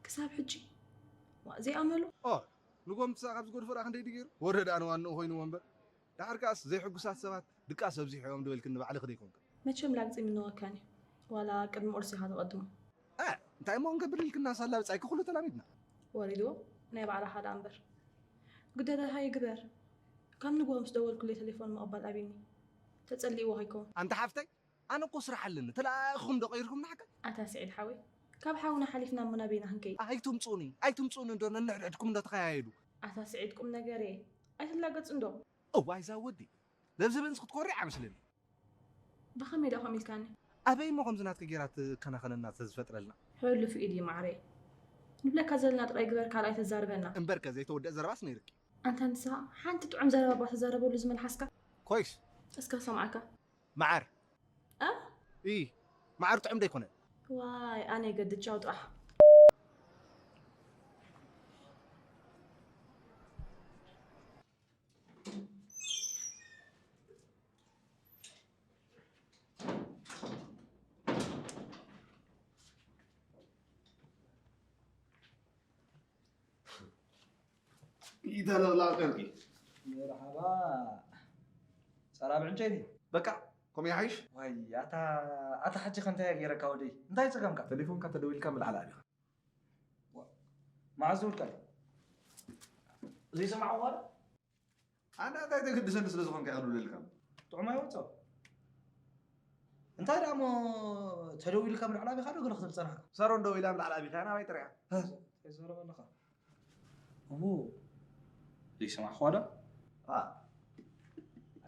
ክሳብ ሕጂ? ዋእ፣ ዘይኣመሉ? ኦ፣ ንጎም ትሳእ ካብ ዝገድፎ ደኣ ክንደይ ድዩ ገይሩ? ወረ ደኣ ንዋንኡ ኮይንዎ እምበር። ደሓር ከኣስ ዘይሕጉሳት ሰባት ድቃስ ኣብዚሖም ዶ ኢልክኒ ባዕልኺ ደይኮንክን? መቸም ላግጺ ምነወካኒ። ዋላ ቅድሚ ቁርሲ ኢኻ ተቐድሞ። እ፣ እንታይ እሞ ክንገብር ኢልክና ሳላ ብጻይኪ ኩሉ ተላሚድና። ወሪድዎ ናይ ባዕልኻ ደኣ እምበር። ግደ ደሃይ ግበር። ካብ ንግሆ ምስ ደወልኩለይ ቴሌፎን ምቕባል ኣቢኒ። ተጸሊእዎ ከይከውን። ኣንታ ሓፍተይ፣ ኣነ እኮ ስራሕ ኣለኒ። ተለኣእኹም ዶ ቀይርኩም ንሓቀ? ኣታ ስዒድ ሓወይ፣ ካብ ሓውና ሓሊፍና እሞ ናበይና ክንከይድ? ኣይትምጹኒ፣ ኣይትምጹኒ እንዶ ነንሕድሕድኩም እንዶ ተኸያየዱ። ኣታ ስዒድ ቁም ነገር እየ። ኣይትላገጽ እንዶ። እዋይ እዛ ወዲ፣ ለብዚ ብእንስ ክትኮርዕ ኣመስለኒ። ብኸመይ ደኣ ከምኡ ኢልካኒ? ኣበይ እሞ ከምዚ ናትኪ ጌራ ትከናኸነና ተዝፈጥረልና? ሕሉፍ ኢድ እዩ ማዕረይ። ንብለካ ዘለና ጥራይ ግበር ካልኣይ ተዛርበና። እምበርከ ዘይተወደአ ዘረባስ ነይርኪ። ኣንታ ንስኻ ሓንቲ ጥዑም ዘረባ እባ ተዛረበሉ ዝመልሓስካ። ኮይስ። እስከ ክሰምዓካ። መዓር። እ? ኢ፣ መዓር ጥዑም ዶ ኣይኮነን? ዋይ፣ ኣነ ይገድድ ቻው ጥራሕ። ይተለቕላቕ ቀርቂ። መርሓባ። ጸራብ ዕንጨይቲ። በቃ፣ ከምኡ ይሓይሽ። ዋይ፣ ኣታ፣ ኣታ ሕጂ ከ እንታይ እየ ገይረካ ወደይ? እንታይ ጸገምካ? ተሌፎንካ ተደዊልካ ምልዓል ኣቢኻ። ዋ፣ መዓዝ ደውልካለይ? ዘይሰማዕኩኻ ዶ? ኣነ እንታይ ተገድሰኒ ስለ ዝኾንካ እየ ክድውለልካ። ጥዑም ኣይወጾ። እንታይ ደኣ እሞ ተደዊልካ ምልዓል ኣቢኻ ዶ ገለ ክትብል ጸናሕካ? ሳሮን ደዊላ ምልዓል ኣቢኻ እያ ናባይ ጥሪሓ። እንታይ ትዛረብ ኣለኻ? እሞ ዘይሰማዕኩዋ ዶ? ኣ፣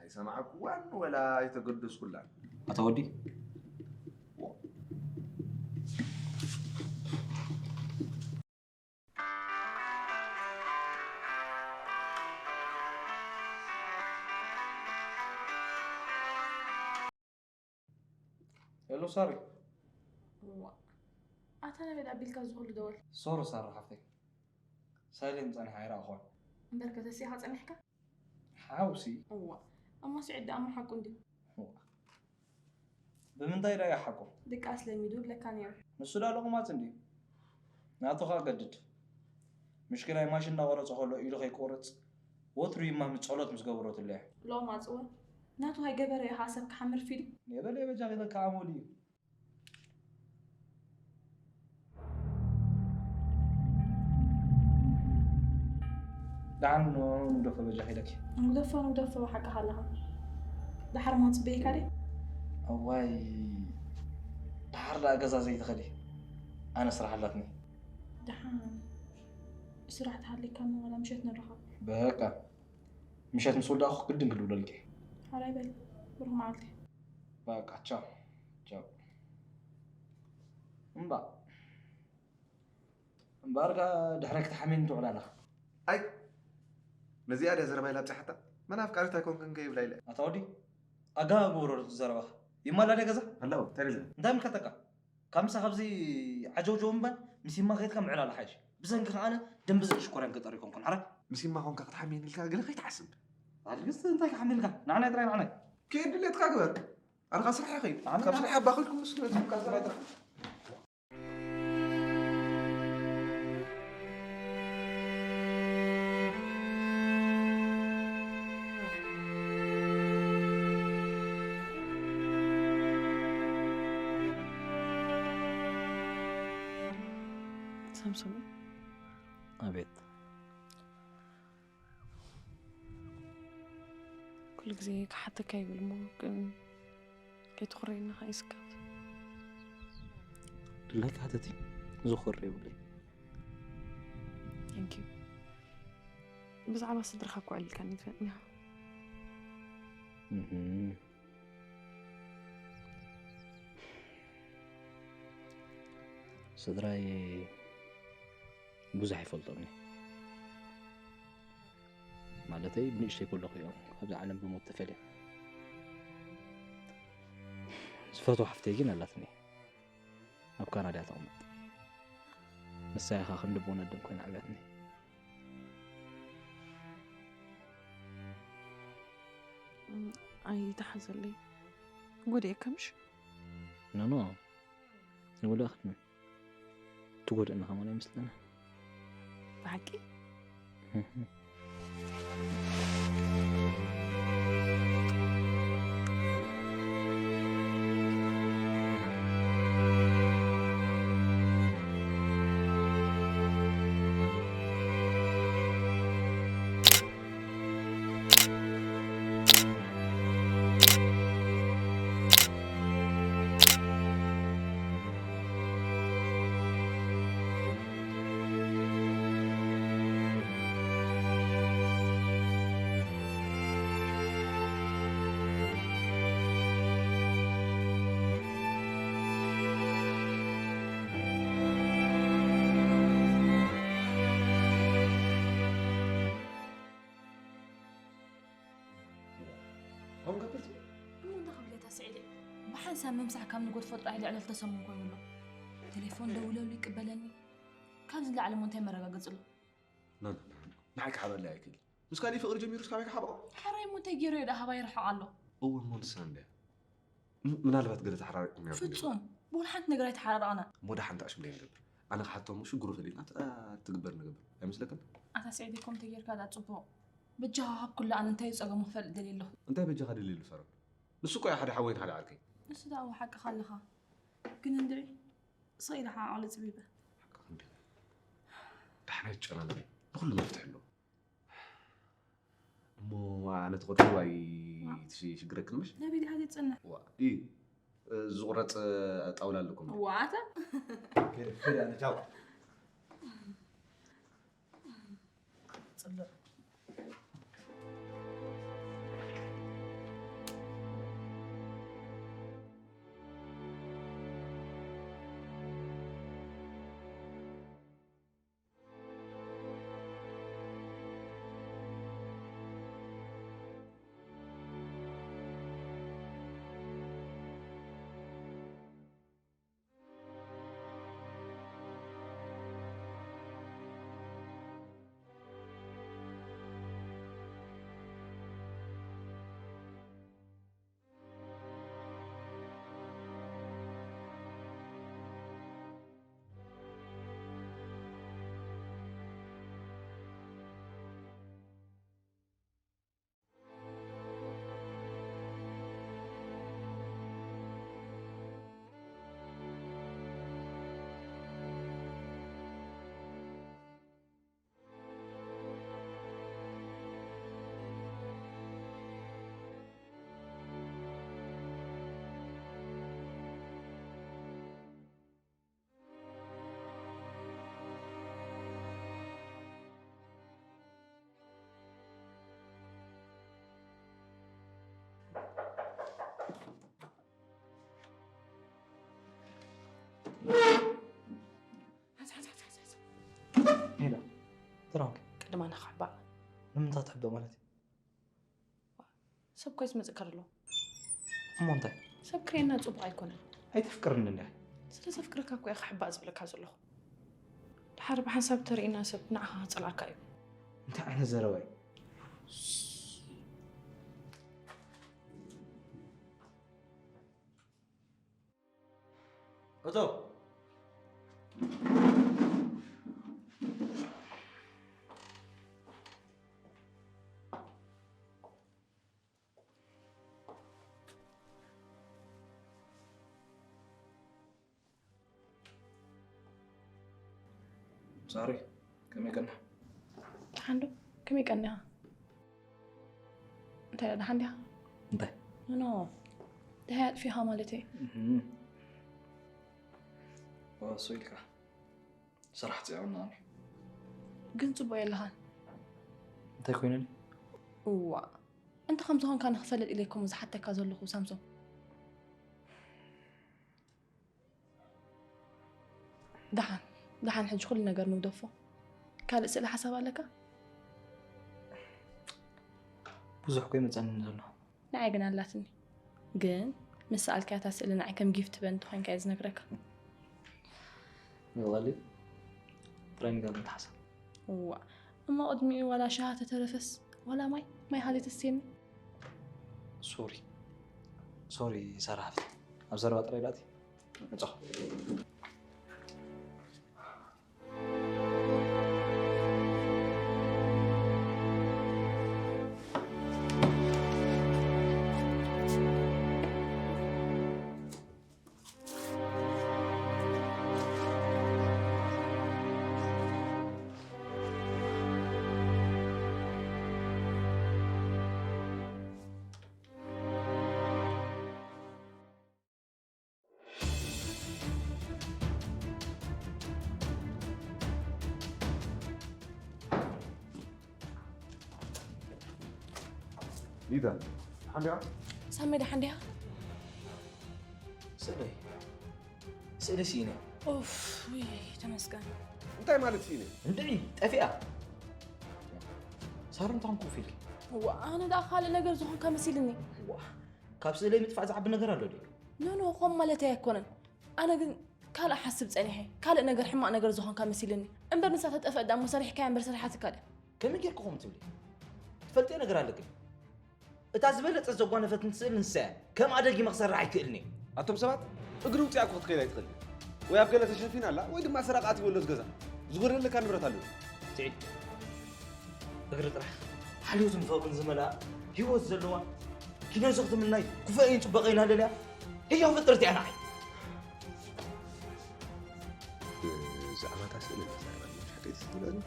ኣይሰማዕኩዋን ወላ ኣይተገደስኩላን። ኣታ ወዲ። ሄሎ ሳሪ። እዋ፣ ኣታ ናበይ ኣቢልካ ዝኹሉ ደወል? ሶሪ ሳሪ ሓፍተይ፣ ሳይለንት ጸኒሓ ኣይረኣኹዋን። እምበርከ ተሲእኻ ጸኒሕካ? ሓውሲ። እዋ፣ እሞ ስዒድ ደኣ እሞ ሓቁ እንድዩ። እዋ። ብምንታይ ደኣ እዩ ሓቁ? ድቃስ ለሚዱ ብለካ ነይሩ። ንሱ ደኣ ለቑማጽ እንድዩ። ናቱ ኸኣ ገድድ። ምሽኪናይ ማሽን እናቖረጸ ከሎ ኢዱ ከይቆርጽ ወትሩ ይማም ጸሎት ምስ ገበረትሉ እያ። ሎማጽ እወ ናቱ ሃይገበረ ኢኻ ሰብ ክሓምር ፊልም። ነበለ በጃኺ ኢለካ ኣመሉ እዩ። ደሓን ንግደፎ በጃኺ ኢለኪ። ንግደፎ ንግደፎ ሓቅኻ ኣለኻ። ደሓር እሞ ጽበየካ ድየ? እዋይ ደሓር ደኣ ገዛ ዘይትኸዲ ኣነ ስራሕ ኣላትኒ። ደሓን ስራሕ ተሃልየካ እሞ ዋላ ምሸት ንራኸብ። በቃ ምሸት ምስ ወዳእኹ ግድን ክድውለልኪ። ሓራይ በል ብሩኽ መዓልቲ። በቃ ቻው ቻው። እምባ እምበኣር ከኣ ድሕረይ ክትሓምየኒ ትውዕል ኣለኻ። ኣይ ነዚኣ ድያ ዘረባ ኢላ ኣብፅሓታ? መን ኣፍቃሪት ኣይኮንክን ከ ይብላ ኢለ። ኣታ ወዲ፣ ኣጋ ግበሮ ዘረባኻ። ይማላ ድያ ገዛ? ኣለዎ፣ እንታይ ኢለ? እንታይ ምልከተካ? ካብ ምሳኻ ኣብዚ ዓጀውጀው እምበር፣ ምስ ይማ ከይድካ ምዕላል ሓይሽ። ብሰንኪ ከኣ ኣነ ደም ብዝሒ ሽኮርያን ገጠር ይኮንኩን። ሓራይ? ምስ ይማ ኮንካ ክትሓምየኒ ኢልካ ገለ ከይትሓስብ። ኣልግስ እንታይ ክሓምየልካ? ንዓናይ ጥራይ ንዓናይ። ከየድልየትካ ግበር። ኣነ ካብ ስራሕ ይኸይድ። ኣነ ካብ ስራሕ ኣባኸልኩም ምስ ነትካ ስራሕ ጥራሕ። ሳምሶም፣ ኣቤት። ኩሉ ግዜ ክሓተካ ይብል እሞ ግን ከይትኹረየና ከኣ ይስከፍ። ድላይካ ሓተቲ፣ ዝኹር የብለይ። Thank you። ብዛዕባ ስድራኻ እኮ ኣዕሊልካኒ ትፈልጥ ዲኻ? እህ። ስድራይ ብዙሕ ይፈልጦም እዩ። ማለተይ ብንእሽተይ ከለኹ እዮም ካብዛ ዓለም ብሞት ተፈልዮም። ዝፈትዋ ሓፍተይ ግን ኣላትኒ። ኣብ ካናዳ ተቐመጥ። ንሳ ኢኻ ክንዲ ብወነደም ኮይና ዓብያትኒ። ኣይተሓዘለይ። ጎዲኤካ ምሽ? ኖ፣ ኖ። ንጎድእኽኒ። ትጎድእኒ ከማን ኣይመስለኒ። ብሓቂ? ከምኡ ገብርቲ? እሞ እንታይ ክብለታ ስዒደ? ብሓንሳብ ምምሳሕ ካብ ንጎድፎ ጥራይ ልዕሊ ክልተ ሰሙን ኮይኑ ኣሎ። ቴሌፎን ደውለሉ ይቅበለኒ። ካብዚ ንላዕሊ እሞ እንታይ መረጋገፂ ኣሎ? ኖ፣ ኖ፣ ኖ፣ ኖ። ንዓይ ክሓበለይ ኣይክእል። ምስ ካሊእ ፍቅሪ ጀሚሩ እስካብ ካሓብኦ? ሓራይ እሞ እንታይ ገይሩ እዩ ደኣ ሃባ ይርሕቕ ኣሎ? እወ እሞ ንሳ እንድያ። ም-፣ ምናልባት ገለ ተሓራሪቕኩም ኢኹም ዲኹም? ፍጹም። ብወላ ሓንቲ ነገር ኣይተሓራረቕና። እሞ ደሓን ተኣሽምለይ ንገብር። ኣነ ክሓቶ እሞ ሽግሩ ፈሊጥና ት-፣ ትግበር ንገብር። ኣይመስለክን? ኣታ ስዒድ እኮ እንተጌርካ ደኣ ጽቡቕ። በጃኻ ካብ ኩሉ ኣነ እንታይ እዩ ጸገሙ ክፈልጥ ደልየ ኣለኹ። እንታይ በጃኻ ደልየሉ ሳሮን? ንሱ እኮ እዩ ሓደ ሓወይን ሓደ ዓርከይ። ንሱ ደኣ እወ ሓቅኻ ኣለኻ። ግን እንድዒ ስቕ ኢለ ከዓ ዓቕሊ ጽቢበ። ሓቅኻ እንድዩ። ደሓን ኣይትጨናነቒ። ንኹሉ መፍትሒ ኣለዎ። እሞ ኣነ ተቐድኩ ኣይ ትሽ-፣ ሽግረክን ምሽ? ናበይ ዲኻ ዘይትጸንሕ? ዋ፣ እዩ። ዝቑረጽ ጣውላ ኣለኩም። ዋ፣ ኣታ። ከይደ፣ ከይደ ኣነ፣ ቻው። ጽልእ። እንታይ ትሕብኦ ማለት እዩ? ሰብ ኮይ ዝመፅእ ከሎ እሞ እንታይ? ሰብ ክሬና ፅቡቅ ኣይኮነን። ኣይተፍቅርኒ እንዲያ። ስለ ዘፍቅረካ እኮ እየ ክሕባእ ዝብለካ ዘለኹ። ድሓር ብሓንሳብ ተርእና ሰብ ንዓኻ ክፀልኣካ እዩ። እንታይ ዓይነት ዘረባ እዩ? እቶ ሳሪ፣ ከመይ ቀና? ደሓን ዶ? ከመይ ቀኒኻ? እንታይ ደኣ ደሓን ዲኻ? እንታይ? ኖ፣ ደሃይ ኣጥፊኻ ማለት እዩ። እህም። ዋሱ ኢልካ ስራሕ ፅዕና ኣሎ። ግን ፅቡቅ የለኻን። እንታይ ኮይነኒ? እዋ፣ እንታይ ከም ዝኾንካ ንክፈልጥ ኢለ እኮ ዝሓተካ ዘለኹ ሳምሶን። ደሓን ደሓን፣ ሕጂ ኩሉ ነገር ንግደፎ። ካልእ ስእሊ ሓሳብ ኣለካ? ብዙሕ ኮይ መፀኒ ዘሎ። ንዓይ ግን ኣላትኒ። ግን ምስ ሰኣልካያ እታ ስእሊ ንዓይ ከም ጊፍት በን እንተኾይንካ እየ ዝነግረካ። ይቕበል ጥራይ ንገር እንተሓሰብ። እዋ፣ እሞ ቅድሚኡ ዋላ ሻሃ ተተረፈስ ዋላ ማይ ማይ ሃለ ተስየኒ። ሶሪ ሶሪ ሳራ ሓፍቲ፣ ኣብ ዘረባ ጥራይ ዳእቲ መጻኹ። ሊዳ ሓንዲያ ሳሚ ደሓን ዲኻ? ስእለይ ስእሊ ስኢነ። ኡፍ፣ ውይ ተመስገን። እንታይ ማለት እዩ? እንድዒ ጠፊኣ። ሳሮን እንታይ ኮንኩ ኢልኪ? እዋ፣ ኣነ ደኣ ካልእ ነገር ዝኾንካ መሲልኒ። ዋ፣ ካብ ስእለይ ምጥፋእ ዝዓቢ ነገር ኣሎ ድዩ? ኖ ኖ፣ ከምኡ ማለተይ ኣይኮነን። ኣነ ግን ካልእ ሓስብ ጸኒሐ፣ ካልእ ነገር ሕማቕ ነገር ዝኾንካ መሲልኒ። እምበር ንሳ ተጠፍአ ደኣ እሞ ሰሪሕካያ እምበር ሰሪሓትካ ድያ? ከመይ ጌርኪ ከምኡ ትብሊ? ትፈልጥዮ ነገር ኣለኪ። እታ ዝበለጸት ዘጓነፈትኒ ስእሊ ንሳ እያ። ከምኣ ደጊመ ክሰርሕ ኣይክእልን እየ። ኣቶም ሰባት፣ እግሪ ውፅኣ እኮ ክትከይድ ኣይትኽእልን። ወይ ኣብ ገለ ተሸፊና ኣላ ወይ ድማ ሰራቂ ኣትይዎ ኣሎ እዚ ገዛ። ዝጎደለካ ንብረት ኣሎ። ስዒድ፣ እግሪ ጥራሕ ሓልዮትን ፍቕርን ዝመልኣ ህይወት ዘለዋ፣ ኪነዚ ክትምናይ ክፉኤን ጽቡቐይን ኣለልያ ህያው ፍጥርቲ እያ ንዓይ። ብዛዕባ እታ ስእሊ እናዛረበ ኣሎ ሓቂ ትብለኒ።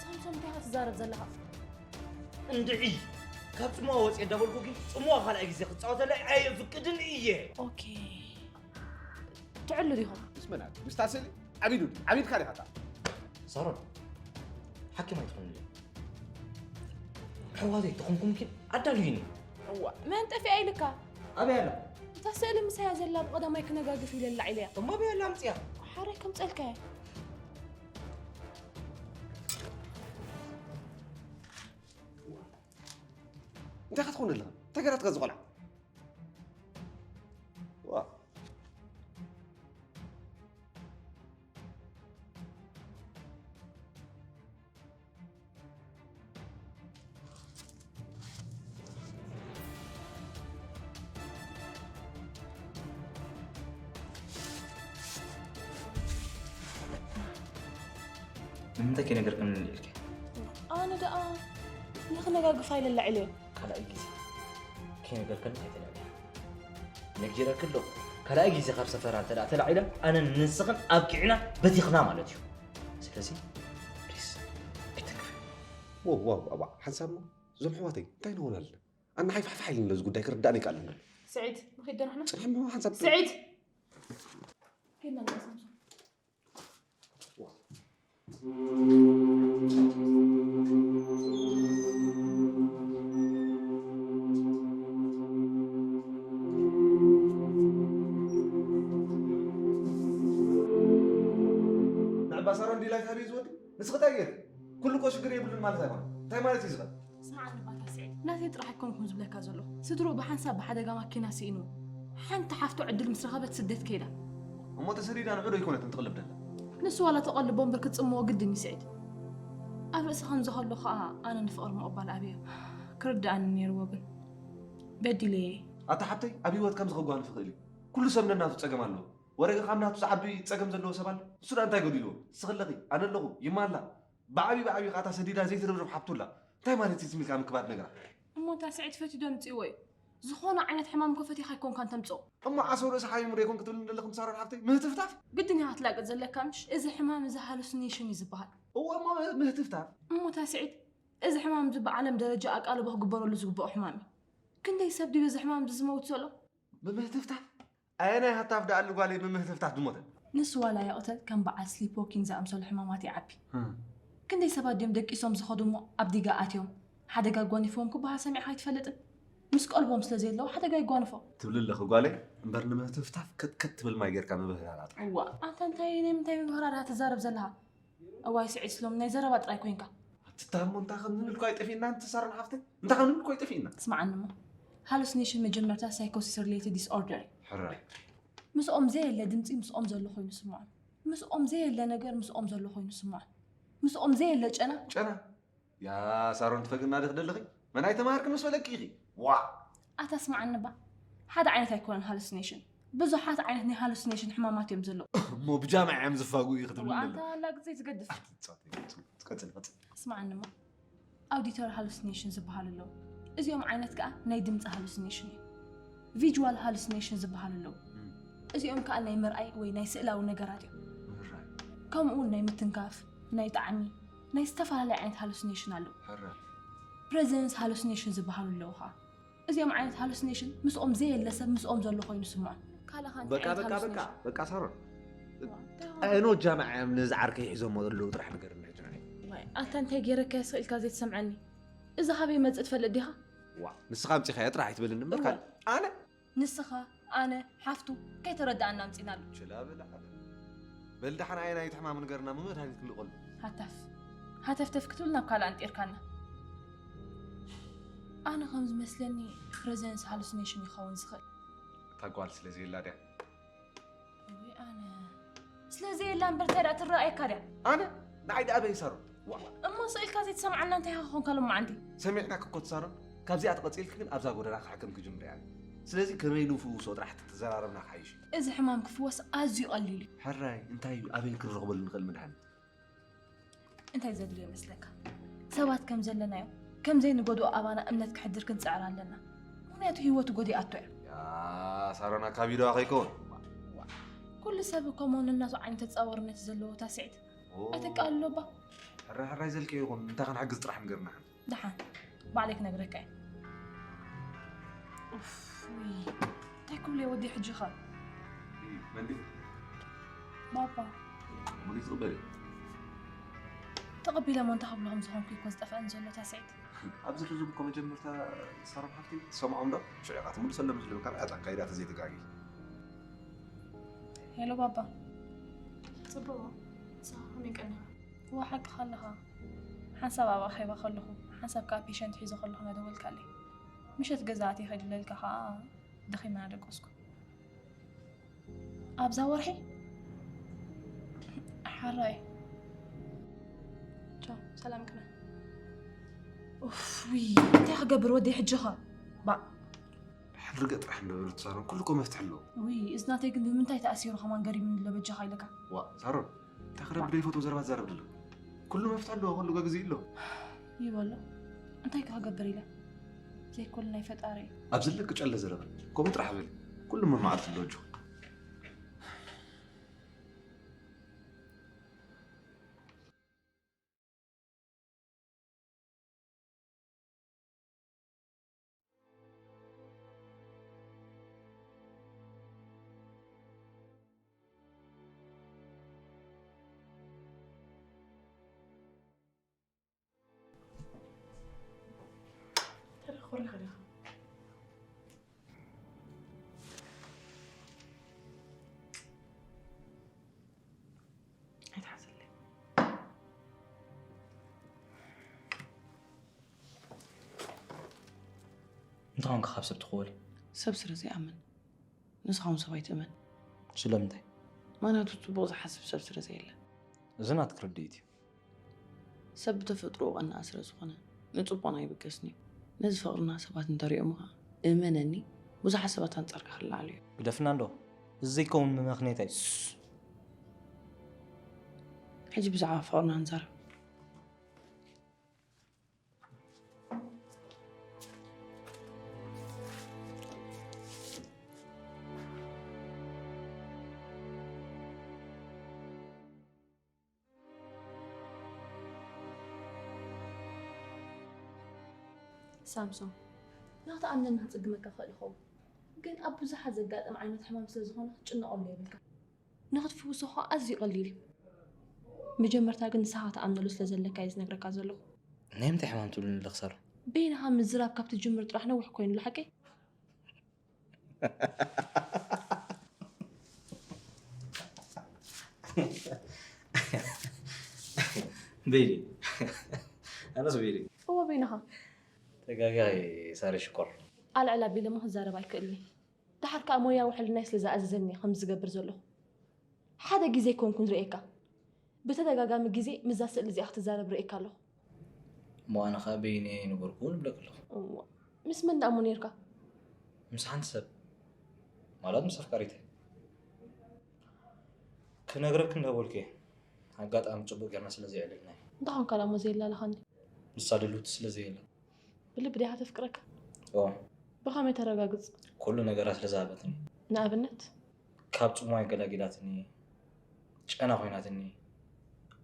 ሳምሶም እንታይ ኢኻ ትዛረብ ዘለኻ? እንድዒ ካብ ጽምዋ ወጽየ እንዳበልኩ ግን ጽምዋ ካልኣይ ግዜ ክጻወተለይ ኣየፍቅድን እየ። ኦኬ፣ ትዕሉ ዲኹም? ምስ መን ኣሉ? ምስታ ስእሊ ዓቢዱ ድዩ? ዓቢድካ ዲኻ እታ? ሳሮን ሓኪም ኣይትኾንለይ። ኣሕዋተይ ተኾንኩም ግን ኣዳልዩኒ። እዋ፣ መን ጠፊኣ ኢልካ? ኣበይ ኣላ? እታ ስእሊ ምሳያ ዘላ ብቐዳማይ ክነጋግፍ ኢለ ላዕ ኢለያ። እሞ ኣበይ ኣላ ኣምጽያ። ሓራይ ከምጸልካያ። እንታይ ክትኾን ኣለኻ? እንታይ ገራትካ ዝቆልዓ? ዋ። ንምንታይ ከይነገርክኒ ኢልኪ? ኣነ ደኣ ንኽነጋግፋ ኢለ ላዕ ኢለ። ካልኣይ ግዜ ከይነገርክኒ ኣይተላዕልያ። ነጊረኪ ኣለኹ። ካልኣይ ግዜ ካብ ሰፈራ እንተ ደኣ ተላዒለ ኣነን ንስኽን ኣብቂዕና በቲኽና ማለት እዩ። ስለዚ ፕሊስ ኣይትንክፊ። ዋው ዋው ኣባ ሓንሳብ እሞ እዞም ኣሕዋተይ እንታይ ንኾን ኣለና? ኣነ ሓይፋሕፋሕ ኢሉኒ እዚ ጉዳይ ክርዳእኒ ኣይከኣልን ኣሎ። ስዒድ ንኺድ ዶ ንሕና? ጽንሕ እሞ ሓንሳብ ስዒድ ኬድና ንሳ ሳምሶን። ንዕባ ሳሮን ዲላይ ታበይ ዝወዲ ንስኺ እንታይ ገይሩ? ኩሉ እኮ ሽግር የብሉን ማለት ኣይኮነን። እንታይ ማለት እዩ ዝኸ? ስማዕ ንባታ ስዒድ፣ ናተይ ጥራሕ ኣይኮንኩን ዝብለካ ዘለኹ። ስድርኡ ብሓንሳብ ብሓደጋ ማኪና ስኢኑ፣ ሓንቲ ሓፍቱ ዕድል ምስ ረኸበት ስደት ከይዳ። እሞ ተሰዲዳ ንዑ ዶ ኣይኮነትን ትቕልብ ደላ? ንሱ ዋላ ተቐልቦ እምበር ክትጽምዎ ግድን እዩ ስዒድ። ኣብ ርእሲ ከምዚ ከሎ ኸኣ ኣነ ንፍቕሪ ምቕባል ኣብዮ ክርድኣኒ ነይርዎ ግን በዲለየ። ኣታ ሓብተይ ኣብ ህይወት ከምዚ ከጓንፍ ይኽእል እዩ። ኩሉ ሰብ ነናቱ ጸገም ኣለዎ። ወረገ ካብ ናቱ ዝዓቢ ጸገም ዘለዎ ሰብ ኣሎ? ንሱ ደኣ እንታይ ጎዲልዎ? ንስኺ ኣለኺ፣ ኣነ ኣለኹ፣ ይማ ኣላ። ብዓብዩ ብዓብዩ ከኣ እታ ሰዲዳ ዘይትርብርብ ሓብቱ ኣላ። እንታይ ማለት እዩ ትም ኢልካ ምክባድ ነግራ? እሞ እንታይ ስዒድ ፈትዩ ዶ ኣምጺእዎ እዩ? ዝኾነ ዓይነት ሕማም እኮ ፈቲኻ ኣይኮንካን ተምጽኦ። እሞ ዓሰብ ርእሲ ሓሚሙ ዶ ኣይኮን ክትብልኒ ዘለኺ ምሳሮን ሓብተይ? ምህትፍታፍ? ግድን ኢኻ ክትላገጽ ዘለካ ምሽ? እዚ ሕማም እዚ ሃሉሲኔሽን እዩ ዝበሃል። እወ እሞ ምህትፍታፍ? እሞ እንታይ ስዒድ እዚ ሕማም እዚ ብዓለም ደረጃ ኣቃልቦ ክግበረሉ ዝግበኦ ሕማም እዩ። ክንደይ ሰብ ድዩ በዚ ሕማም እዚ ዝመውት ዘሎ? ብምህትፍታፍ? ኣየናይ ሃታፍ ደኣ ኣሉ ጓለይ ብምህትፍታፍ ዝሞተ? ንሱ ዋላ ይቕተል ከም በዓል ስሊፕ ዎኪንግ ዝኣምሰሉ ሕማማት ይዓቢ። ክንደይ ሰባት ድዮም ደቂሶም ዝኸዱ እሞ ኣብ ዲጋ ኣትዮም ሓደጋ ኣጓኒፍዎም ክበሃል ሰሚዕኻ ኣይትፈልጥን? ምስ ቀልቦም ስለ ዘየለዉ ሓደጋ ይጓንፎም። ትብሊ ኣለኺ ጓለይ፣ እምበር ንምህትፍታፍ ከትከት ትብል ማይ ጌርካ ምብህራር ኣጥራሕ። እዋእ ኣንታ እንታይ ናይ ምንታይ ምብህራር እያ ትዛረብ ዘለኻ? እዋይ ስዒድ ስሎም ናይ ዘረባ ጥራይ ኮንካ። ኣትታሞ እንታይ ከም ንብል እኮ ኣይጠፊእና ኣንቲ ሳሮን ሓፍተይ እንታይ ከም ንብል እኮ ኣይጠፊእና። ስምዓኒ እሞ ሃሉሲኔሽን መጀመርታ ሳይኮሲስ ሪሌትድ ዲስኦርደር እዩ። ሕራይ ምስኦም ዘየለ ድምፂ ምስኦም ዘሎ ኮይኑ ስምዖም። ምስኦም ዘየለ ነገር ምስኦም ዘሎ ኮይኑ ስምዖም። ምስኦም ዘየለ ጨና ጨና ያ ሳሮን ትፈግርና ዲኺ ደለኺ? መን ኣይተማሃርክን ምስ በለኪ ኢኺ። ዋእ! ኣታ ስምዓኒ እባ ሓደ ዓይነት ኣይኮነን ሃሉሲኔሽን ብዙሓት ዓይነት ናይ ሃሉሲኔሽን ሕማማት እዮም ዘለዉ። እሞ ብጃምዓ እዮም ዝፋግኡ ኢኺ ትብልኒ ኣለኺ። ኣታ ኣላግጺ ዝገድፍ። ኣቲ ጻወት ቀጽሊ ቀጽሊ። ቀጽሊ ቀጽሊ። ስምዓኒ እሞ ኣውዲቶሪ ሃሉሲኔሽን ዝበሃሉ ኣለዉ። እዚኦም ዓይነት ከኣ ናይ ድምጺ ሃሉሲኔሽን እዩ። ቪጅዋል ሃሉሲኔሽን ዝበሃሉ ኣለዉ። እዚኦም ከኣ ናይ ምርኣይ ወይ ናይ ስእላዊ ነገራት እዮም። ምርኣይ። ከምኡ እውን ናይ ምትንካፍ፣ ናይ ጣዕሚ፣ ናይ ዝተፈላለየ ዓይነት ሃሉሲኔሽን ኣለዉ። ሕራይ። ፕሬዘንስ ሃሉሲኔሽን ዝበሃሉ ኣለዉ ከኣ። እዚኦም ዓይነት ሃሉሲኔሽን ምስኦም ዘየለ ሰብ ምስኦም ዘሎ ኮይኑ ይስምዖም። ካልእ ከ እንታይ በቃ ዓይነት በቃ በቃ ሃሉሲኔሽን? በቃ ሳሮን። እንታይ ሆነ? ኣኖ ጃምዓ እዮም ነዚ ዓርከይ ሒዞሞ ዘለዉ ጥራሕ ንገርኒ ሕጂ ንዓይ። ዋይ፣ ኣታ እንታይ ገይረካዮ ስቕ ኢልካ ዘይትሰምዓኒ? እዚ ካበይ ይመጽእ ትፈልጥ ዲኻ? ዋ ንስኻ ኣምጺኻዮ ጥራሕ ኣይትበልኒ እምበር እዋ። ካልእ። ኣነ ንስኻ፣ ኣነ፣ ሓፍቱ፣ ከይተረድኣና ኣምጺእናሉ። ችላ በል ዓለም። በል ደሓን ኣየናይት ሕማም ንገርና እሞ መድሃኒት ክንልእቐሉ። ሃታፍ ሃተፍተፍ ክትብል ናብ ካልእ ኣንጢርካና። ኣነ ከም ዝመስለኒ ፕረዘንስ ሃሉሲኔሽን ይኸውን ዝኽእል። እታ ጓል ስለ ዘየላ ድያ? ወይ ኣነ ስለ ዘየላ እምበር እንታይ ደኣ ትረኣየካ ድያ? ኣነ ንዓይ ደኣ በይ ሳሮን። ዋእ። እሞ ስቕ ኢልካ ዘይትሰምዓና እንታይ ኢኻ ኮንካ ሎማዓንቲ? ሰሚዕናኪ እኮ ሳሮን፣ ካብዚኣ ተቐጺልኪ ግን ኣብዛ ጎደና ክሕክምኪ ጅምሪ እየ። ስለዚ ከመይ ንፍውሶ ጥራሕ ተተዘራረብና ክሓይሽ እዩ። እዚ ሕማም ክፍወስ ኣዝዩ ቀሊል እዩ። ሕራይ እንታይ እዩ ኣበይ ክንረኽበሉ ንኽእል መድሃኒት? እንታይ ዘድልዮ ይመስለካ? ሰባት ከም ዘለናዮ ከም ዘይንጎድኦ ኣባና እምነት ክሕድር ክንጽዕር ኣለና። ምኽንያቱ ህይወቱ ጎዲኣቶ እያ። ያ ሳሮና ካብ ኢዶዋ ከይከውን። ኩሉ ሰብ እኮ እሞ ነናቱ ዓይነት ተጻዋርነት እዩ ዘለዎ እታ ስዒድ። ኣይተቃልሎ እባ። ሕራይ ሕራይ ዘልኪ ይኹን እንታይ ክንሕግዝ ጥራሕ ንገርና ሓንቲ። ደሓን ባዕለይ ክነግረካ እየ። ኡፍ፣ ውይ፣ እንታይ ክብሉ እየ ወዲ ሕጂ ኸ? መን ድዩ? ባባ። ሙሉ ትቕበል እዩ። ተቐቢለ እሞ እንታይ ክብሎ ከም ዝኾንኩ እኮ ዝጠፍአኒ ዘሎ እታ ስዒድ። ኣብዚ ርዙብ እኮ መጀመርታ ሳሮን ሓፍቲ ትሰምዖም ዶ? ሽዑ ኢኻ ትምልሰሎም ዝልብካ ብኣታ ኣካይዳ ተዘይትጋጊ። ሄሎ ባባ። ጽቡቕ። ንስኻ ከመይ ቀኒኻ? እዋ ሓቅኻ ኣለኻ። ሓንሳብ ኣብ ኣኼባ ከለኹ፣ ሓንሳብ ከኣ ፔሸንት ሒዘ ከለኹ እናደወልካለይ። ምሸት ገዛ ኣትየ ከድለልካ ከኣ ደኺመ እናደቀስኩ። ኣብዛ ወርሒ ሓራይ ቻው ሰላም ቅነ ኡፍ ውይ እንታይ ክገብር ወደይ ሕጂ ኸ ባእ ሕድርገ ጥራሕ እንዶ በሉ ትሳሮን ኩሉ እኮ መፍትሒ ኣለዎ። ውይ እዚ ናተይ ግን ብምንታይ ተኣሲሩ ከማን ገሪምኒ ኣሎ በጃኻ ኢለካ። ዋእ ሳሮን እንታይ ክረቢ ዘይፈትዎ ዘረባ ትዛረብ ደሎ። ኩሉ መፍትሒ ኣለዎ ኩሉ ገግዜ ኣሎ። ይበሎ እንታይ ክገብር ኢለ ዘይኮነ ናይ ፈጣሪ እዩ። ኣብ ዘለኪ ጨለ ዘረባ ከምኡ ጥራሕ በሊ ኩሉ መማዕልቲ ኣሎ ኣጆኺ። እንተኾንካ ካብ ሰብ ትኽወል። ሰብ ስለ ዘይኣምን። ንስኻ እውን ሰብ ኣይትእመን። ስለምንታይ? ምኽንያቱ ጽቡቕ ዝሓስብ ሰብ ስለ ዘየለ። እዚ ናትክ ርድኢት እዩ። ሰብ ብተፈጥሮኡ ቀናእ ስለ ዝኾነ ንጽቡቕና ኣይብገስን እዩ። ነዚ ፍቕርና ሰባት እንተሪኦሞ ኸኣ እመነኒ ብዙሓት ሰባት ኣንጻርካ ክለዓሉ እዮም። ግደፍና እንዶ፣ እዚ ዘይከውን መመኽንየት እዩ። ሕጂ ብዛዕባ ፍቕርና ንዛረብ። ሳምሶን፣ ንኽትኣምነኒ ክጽግመካ ክኽእል ይኸውን፣ ግን ኣብ ብዙሓት ዘጋጥም ዓይነት ሕማም ስለ ዝኾነ ክትጭነቐሉ የብልካ። ንኽትፍውሶ ኸኣ ኣዝዩ ቀሊል እዩ። መጀመርታ ግን ንስኻ ክትኣምነሉ ስለ ዘለካ እየ ዝነግረካ ዘለኹ። ናይ ምንታይ ሕማም ትብልኒ ኣለኽ ሳሮ? በይንኻ ምዝራብ ካብ ትጅምር ጥራሕ ነዊሕ ኮይኑሉ ሓቀይ? ቤሊ ኣነስ ቤሊ እወ በይንኻ ተጋጋይ ሳሪ ሽኮር ኣልዕል ኣቢለ እሞ ክዛረብ ኣይክእልን እየ። ደሓር ከኣ ሞያዊ ሕልናይ ስለ ዝኣዘዘኒ እየ ከምዚ ዝገብር ዘለኹ። ሓደ ግዜ ኣይኮንኩን ዝርእየካ፣ ብተደጋጋሚ ግዜ ምስዛ ስእሊ እዚኣ ክትዛረብ ርእየካ ኣለኹ። እሞ ኣነ ኸኣ በይነ እየ ነበርኩ ንብለክ ኣለኹ። እሞ ምስ መን ደኣ እሞ ነይርካ? ምስ ሓንቲ ሰብ ማለት ምስ ኣፍቃሪተይ ክነግረክ እንዳበልኩ እየ። ኣጋጣሚ ጽቡቕ ጌርና ስለ ዘየዕለልና እዩ። እንታይ ኾንካ ደኣ እሞ ዘየላለኻኒ? ንሳ ድልውቲ ስለ ዘየላ። ብልቢ ዲኻ ተፍቅረካ? እወ። ብኸመይ ተረጋግጽ? ኩሉ ነገራ ስለ ዝሃበትኒ። ንኣብነት? ካብ ጽምዋይ ገላጊላትኒ፣ ጨና ኮይናትኒ፣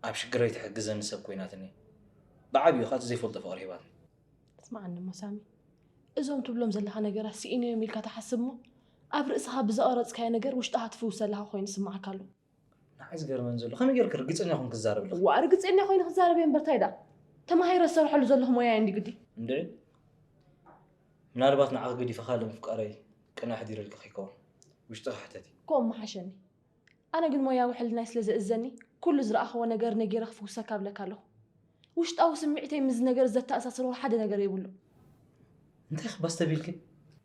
ኣብ ሽግረይ ትሕግዘኒ ሰብ ኮይናትኒ፣ ብዓቢኡ ከኣ እቲ ዘይፈልጦ ፍቕሪ ሂባትኒ። ስምዓኒ እሞ ሳሚ፣ እዞም ትብሎም ዘለኻ ነገራት ስኢነዮም ኢልካ ትሓስብ እሞ ኣብ ርእስኻ ብዘቐረጽካዮ ነገር ውሽጥኻ ትፍውስ ዘለኻ ኮይኑ ይስምዓካ ኣሎ። ንዓይ ዝገርመኒ ዘሎ ከመይ ጌርኪ ርግጸኛ ኮንኪ ትዛረቢ ኣለኺ? ዋእ ርግጸኛ ኮይነ ክዛረብ እየ እምበር ታይ ደኣ ተማሂረ ዝሰርሐሉ ዘለኹ ሞያ እየ እንዲ ግዲ። እንድዒ ምናልባት ንዓኺ ገዲፈ ካልእ ምፍቃረይ ቅንኢ ኣሕዲረልኪ ከይከውን ውሽጥኺ ሕተቲ። ከምኡ ምሓሸኒ። ኣነ ግን ሞያዊ ሕልናይ ስለ ዘእዘኒ ኩሉ ዝረኣኽዎ ነገር ነጊረ ክፍውሰካ እብለካ ኣለኹ። ውሽጣዊ ስምዒተይ ምስዚ ነገር ዘተኣሳስሮ ሓደ ነገር የብሉን። እንታይ ክባስ ተቢልኪ?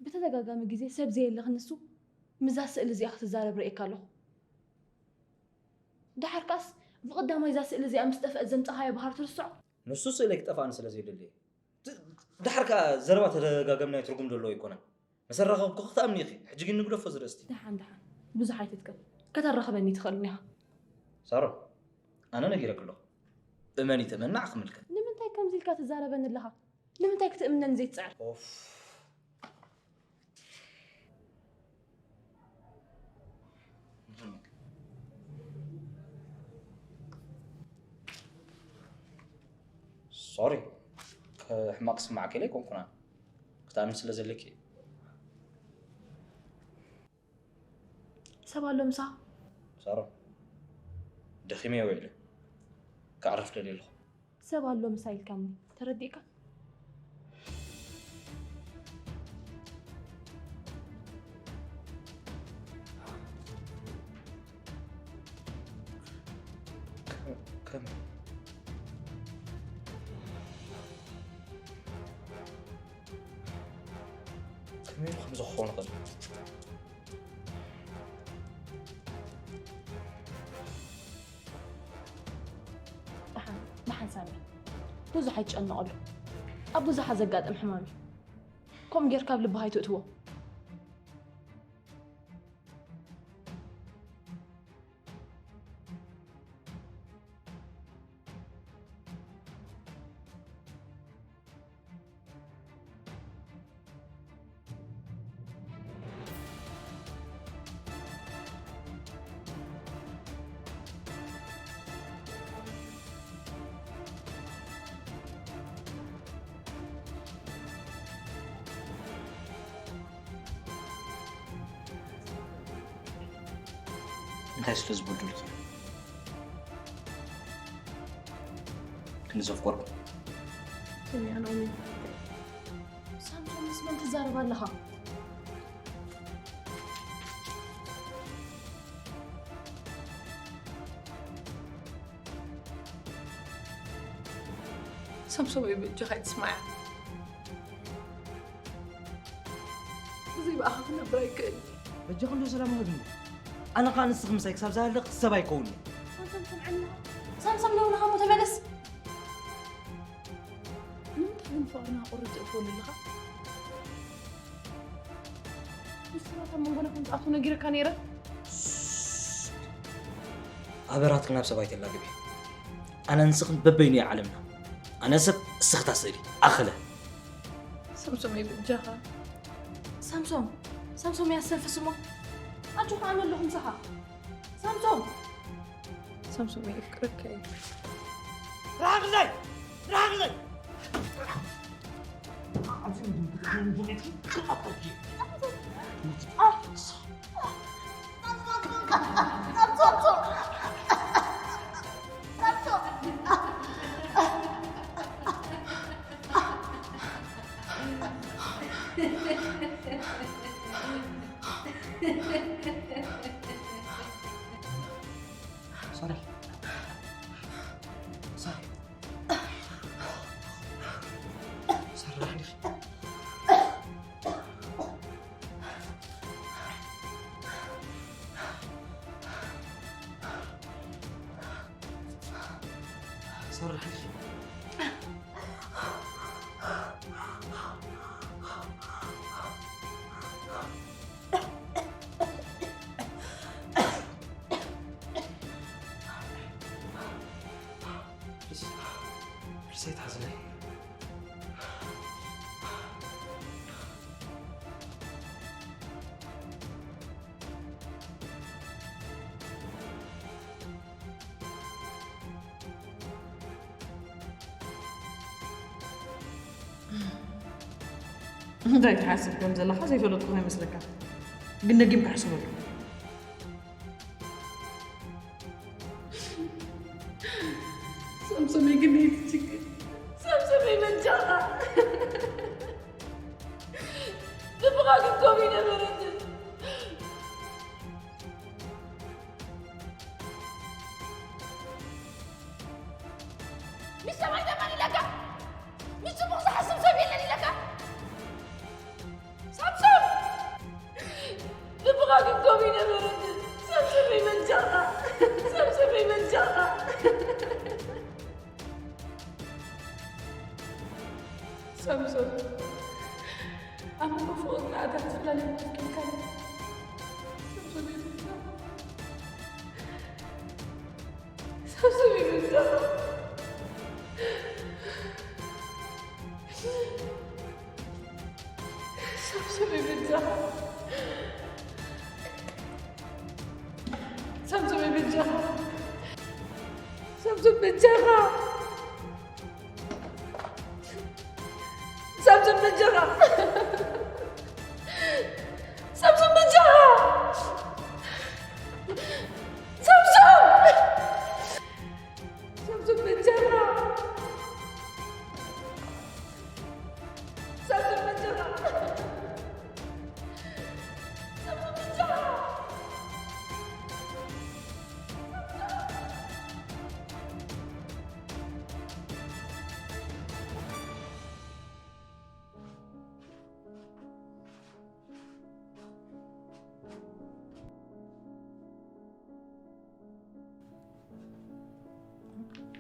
ብተደጋጋሚ ግዜ ሰብ ዘየለ ክንሱ ምስዛ ስእሊ እዚኣ ክትዛረብ ርእየካ ኣለኹ። ደሓር ከኣስ ብቐዳማይ እዛ ስእሊ እዚኣ ምስ ጠፍአት ዘምጻኻዮ ባህር ትርስዖ? ንሱ ስእለይ ክጠፍኣኒ ስለ ዘይደሊ እየ። ድ- ድሓር ከኣ ዘረባ ተደጋጋሚ ናይ ትርጉም ዘለዎ ኣይኮነን። ምስ ኣራኸብኩ ክትኣምኒ ኢኺ። ሕጂ ግን ንግደፎ እዚ ርእስቲ። ደሓን ደሓን ብዙሕ ኣይትትከፍ። ከተራኽበኒ ትኽእል እኒኻ። ሳሮ ኣነ ነጊረኪ ኣለኹ። እመኒ ተመኒ ንዓኺ ምልከት። ንምንታይ ከምዚ ኢልካ ትዛረበኒ ኣለኻ? ንምንታይ ክትእምነኒ ዘይትጽዕር? ኦፍ። ሶሪ ሕማቕ ክስምዓኪ ኢለ ኣይኮንኩን ኣነ። ክትኣምኒ ስለ ዘለኪ እዩ። ሰብ ኣሎ ምሳኻ? ሳሮ ደኺመ እየ ውዒለ። ከዕርፍ ደልየ ኣለኹ። ሰብ ኣሎ ምሳይ ኢልካኒ ተረዲእካ? ከመይ ከመይ ኢሉ ከምዚ ክኸውን ይኽእል? ደሓን ደሓን ሳሚ ብዙሕ ኣይትጨነቐሉ። ኣብ ብዙሓት ዘጋጥም ሕማም እዩ። ከምኡ ጌርካ ኣብ ልብኻ ኣይትእትዎ። እንታይ ስለ ዝበደልኩ ክንዘፍቆርኩ ሳምሶን ምስ መን ትዛረብ ኣለኻ? ሳምሶን ወይ በጃኻ ኣይትስማያ። ብኣኻ ክነብር ኣይክእል። በጃኹም ዶ ሰላም ሃብኒ። ኣነ ኸኣ ንስኺ ምሳይ ክሳብ ዝሃልኽ ሰብ ኣይከውን'የ። ሳምሶም ስምዐኒ። ሳምሶም ለው ንኻ እሞ ተመለስ። ንምንታይ ግን ፍቕርና ቁሪ ትእትወሉ ኣለኻ? ምስጢራት ኣብ መንጎና ከም ዝኣትዉ ነጊረካ ነይረ። ኣበራትክ ናብ ሰብ ኣይተላግቢ። ኣነ ንስኽን በበይኑ እያ ዓለምና። ኣነ ሰብ እስኽታ ስእሊ ኣኸለ። ሳምሶም ይብጃኻ። ሳምሶም ሳምሶም ያሰንፍስሞ። ኣጆኻ ኣነ ኣለኹ ምሳኻ። ሳምሶም ሳምሶም የፍቅረካ እዩ። ራሕቕለይ! ራሕቕለይ! ሳሪ ሳሪ ሳሪ ራሕልኺ ሳሪ ራሕልኺ ፕሊስ ፕሊስ ኣይትሓዝለይ። እንታይ ትሓስብ ከም ዘለኻ ዘይፈለጥኩ ከይመስለካ፣ ግን ደጊምካ ሕሰበሉ። ሳምሶመይ ግን ነይቲ ችግር ሳምሶመይ በጃኻ። ልብኻ ግን ከምኡ ይነበረትን። ምስ ሰብኣይ ደማን ኢለካ፣ ምስ ጽቡቕ ዝሓስብ ሰብ የለን ኢለካ። ሳምሶም! ልብኻ ግን ከምኡ ይነበረትን። ሳምሶመይ በጃኻ። ሳምሶመይ በጃኻ። ሳምሶም፣ ኣብ መንጎ ፍቕርና ኣታ ክትፍላለ ምፍቅድካ። ሳምሶመይ በጃኻ። ሳምሶመይ በጃኻ። ሳምሶመይ በጃኻ። ሳምሶመይ በጃኻ። ሳምሶም በጃኻ። ሳምሶም በጃኻ። ሳምሶም በጃኻ። ሳምሶም! ሳምሶም በጃኻ! ሳምሶም በጃኻ! ሳምሶም በጃኻ!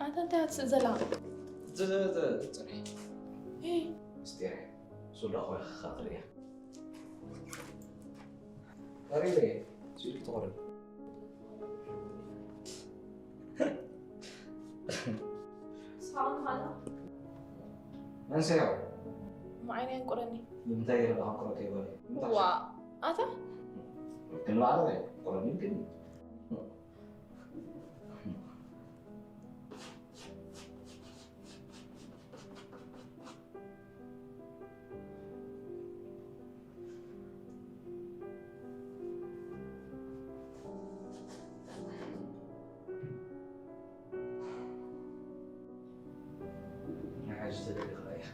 ኣታ እንታይ እያ ትስእ ዘላ? ጽንሒ። ሄይ፣ ምስጢር እየ። ሱዳ ኾይ ክኻትል እያ። ቀሪበ እየ። ስኢልኪ ትኾርል። ስሓቕ ምዃኑ። መንሰያው። እሞ ዓይነይ ኣንቁረኒ። ንምንታይ ገለ ደኣ ኣንቁረኪ ይበለ? ዋ፣ ኣታ? ክንባዕል እየ። ቁረኒ ግን። ንሓጂ ተደሊኻ እያ።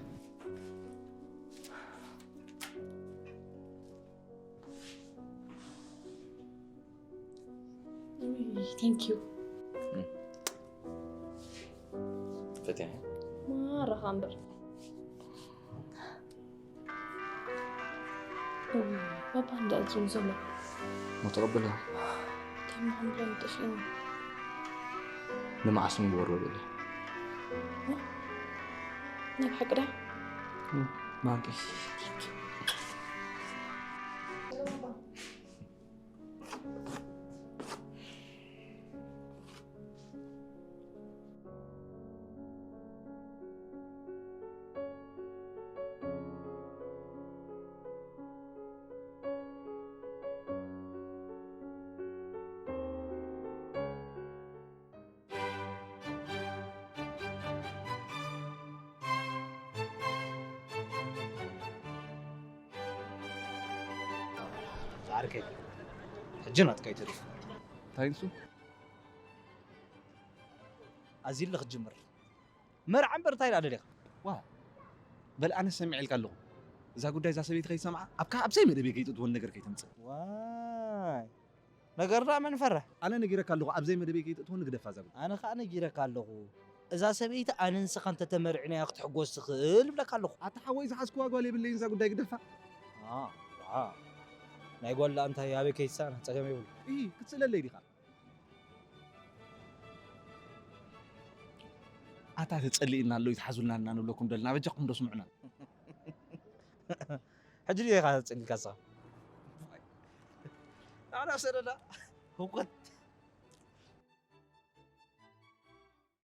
ቴንክ ዩ። ፈትያ። ማራኻ እምበር። ባባ እንዳ ኣዝም ዘሎ ሞተቐበልያ እንታይ ምዃን ብለን ጠፊእና ንመዓስ ንግበሮ በለ ናይ ሓቂ ዳ ማንቂ ዓርከይ ሕጂ ናትካ እዩ ተሪፉ። እንታይ ንሱ ኣዚለ ክትጅምር መርዓ እምበር እንታይ ደኣ ደሊኻ? በል ኣነ ሰሚዐ ኢልካ ኣለኹ እዛ ጉዳይ እዛ ሰበይቲ ከይሰምዓ ኣብካ ኣብዘይ መደበይ ከይትእትወን ነገር ከይተምፅእ ዋይ ነገር ደኣ መን ፈርሕ? ኣነ ነጊረካ ኣለኹ ኣብዘይ መደበይ ከይትእትወን ግደፋ እዛ ጉዳይ ኣነ ከዓ ነጊረካ ኣለኹ እዛ ሰበይቲ ኣነ ንስኻ እንተተመርዕናያ ክትሕጎስ ትኽእል እብለካ ኣለኹ ኣታ ሓወይ ዝሓዝክዋ ጓል የብለይን እዛ ጉዳይ ግደፋ ኣ፣ ኣ፣ ናይ ጓል ደኣ እንታይ ኣበይ ከይትሳእና ጸገም የብሉ እይ ክትስእለለይ ዲኻ ኣታ ተጸሊእና ኣሎ ይትሓዙልና እና ንብለኩም ደልና በጃኹም ዶ ስምዑና ሕጂ ድኻ ተጸሊልካ ንስኻ ኣና ሰደዳ ህውከት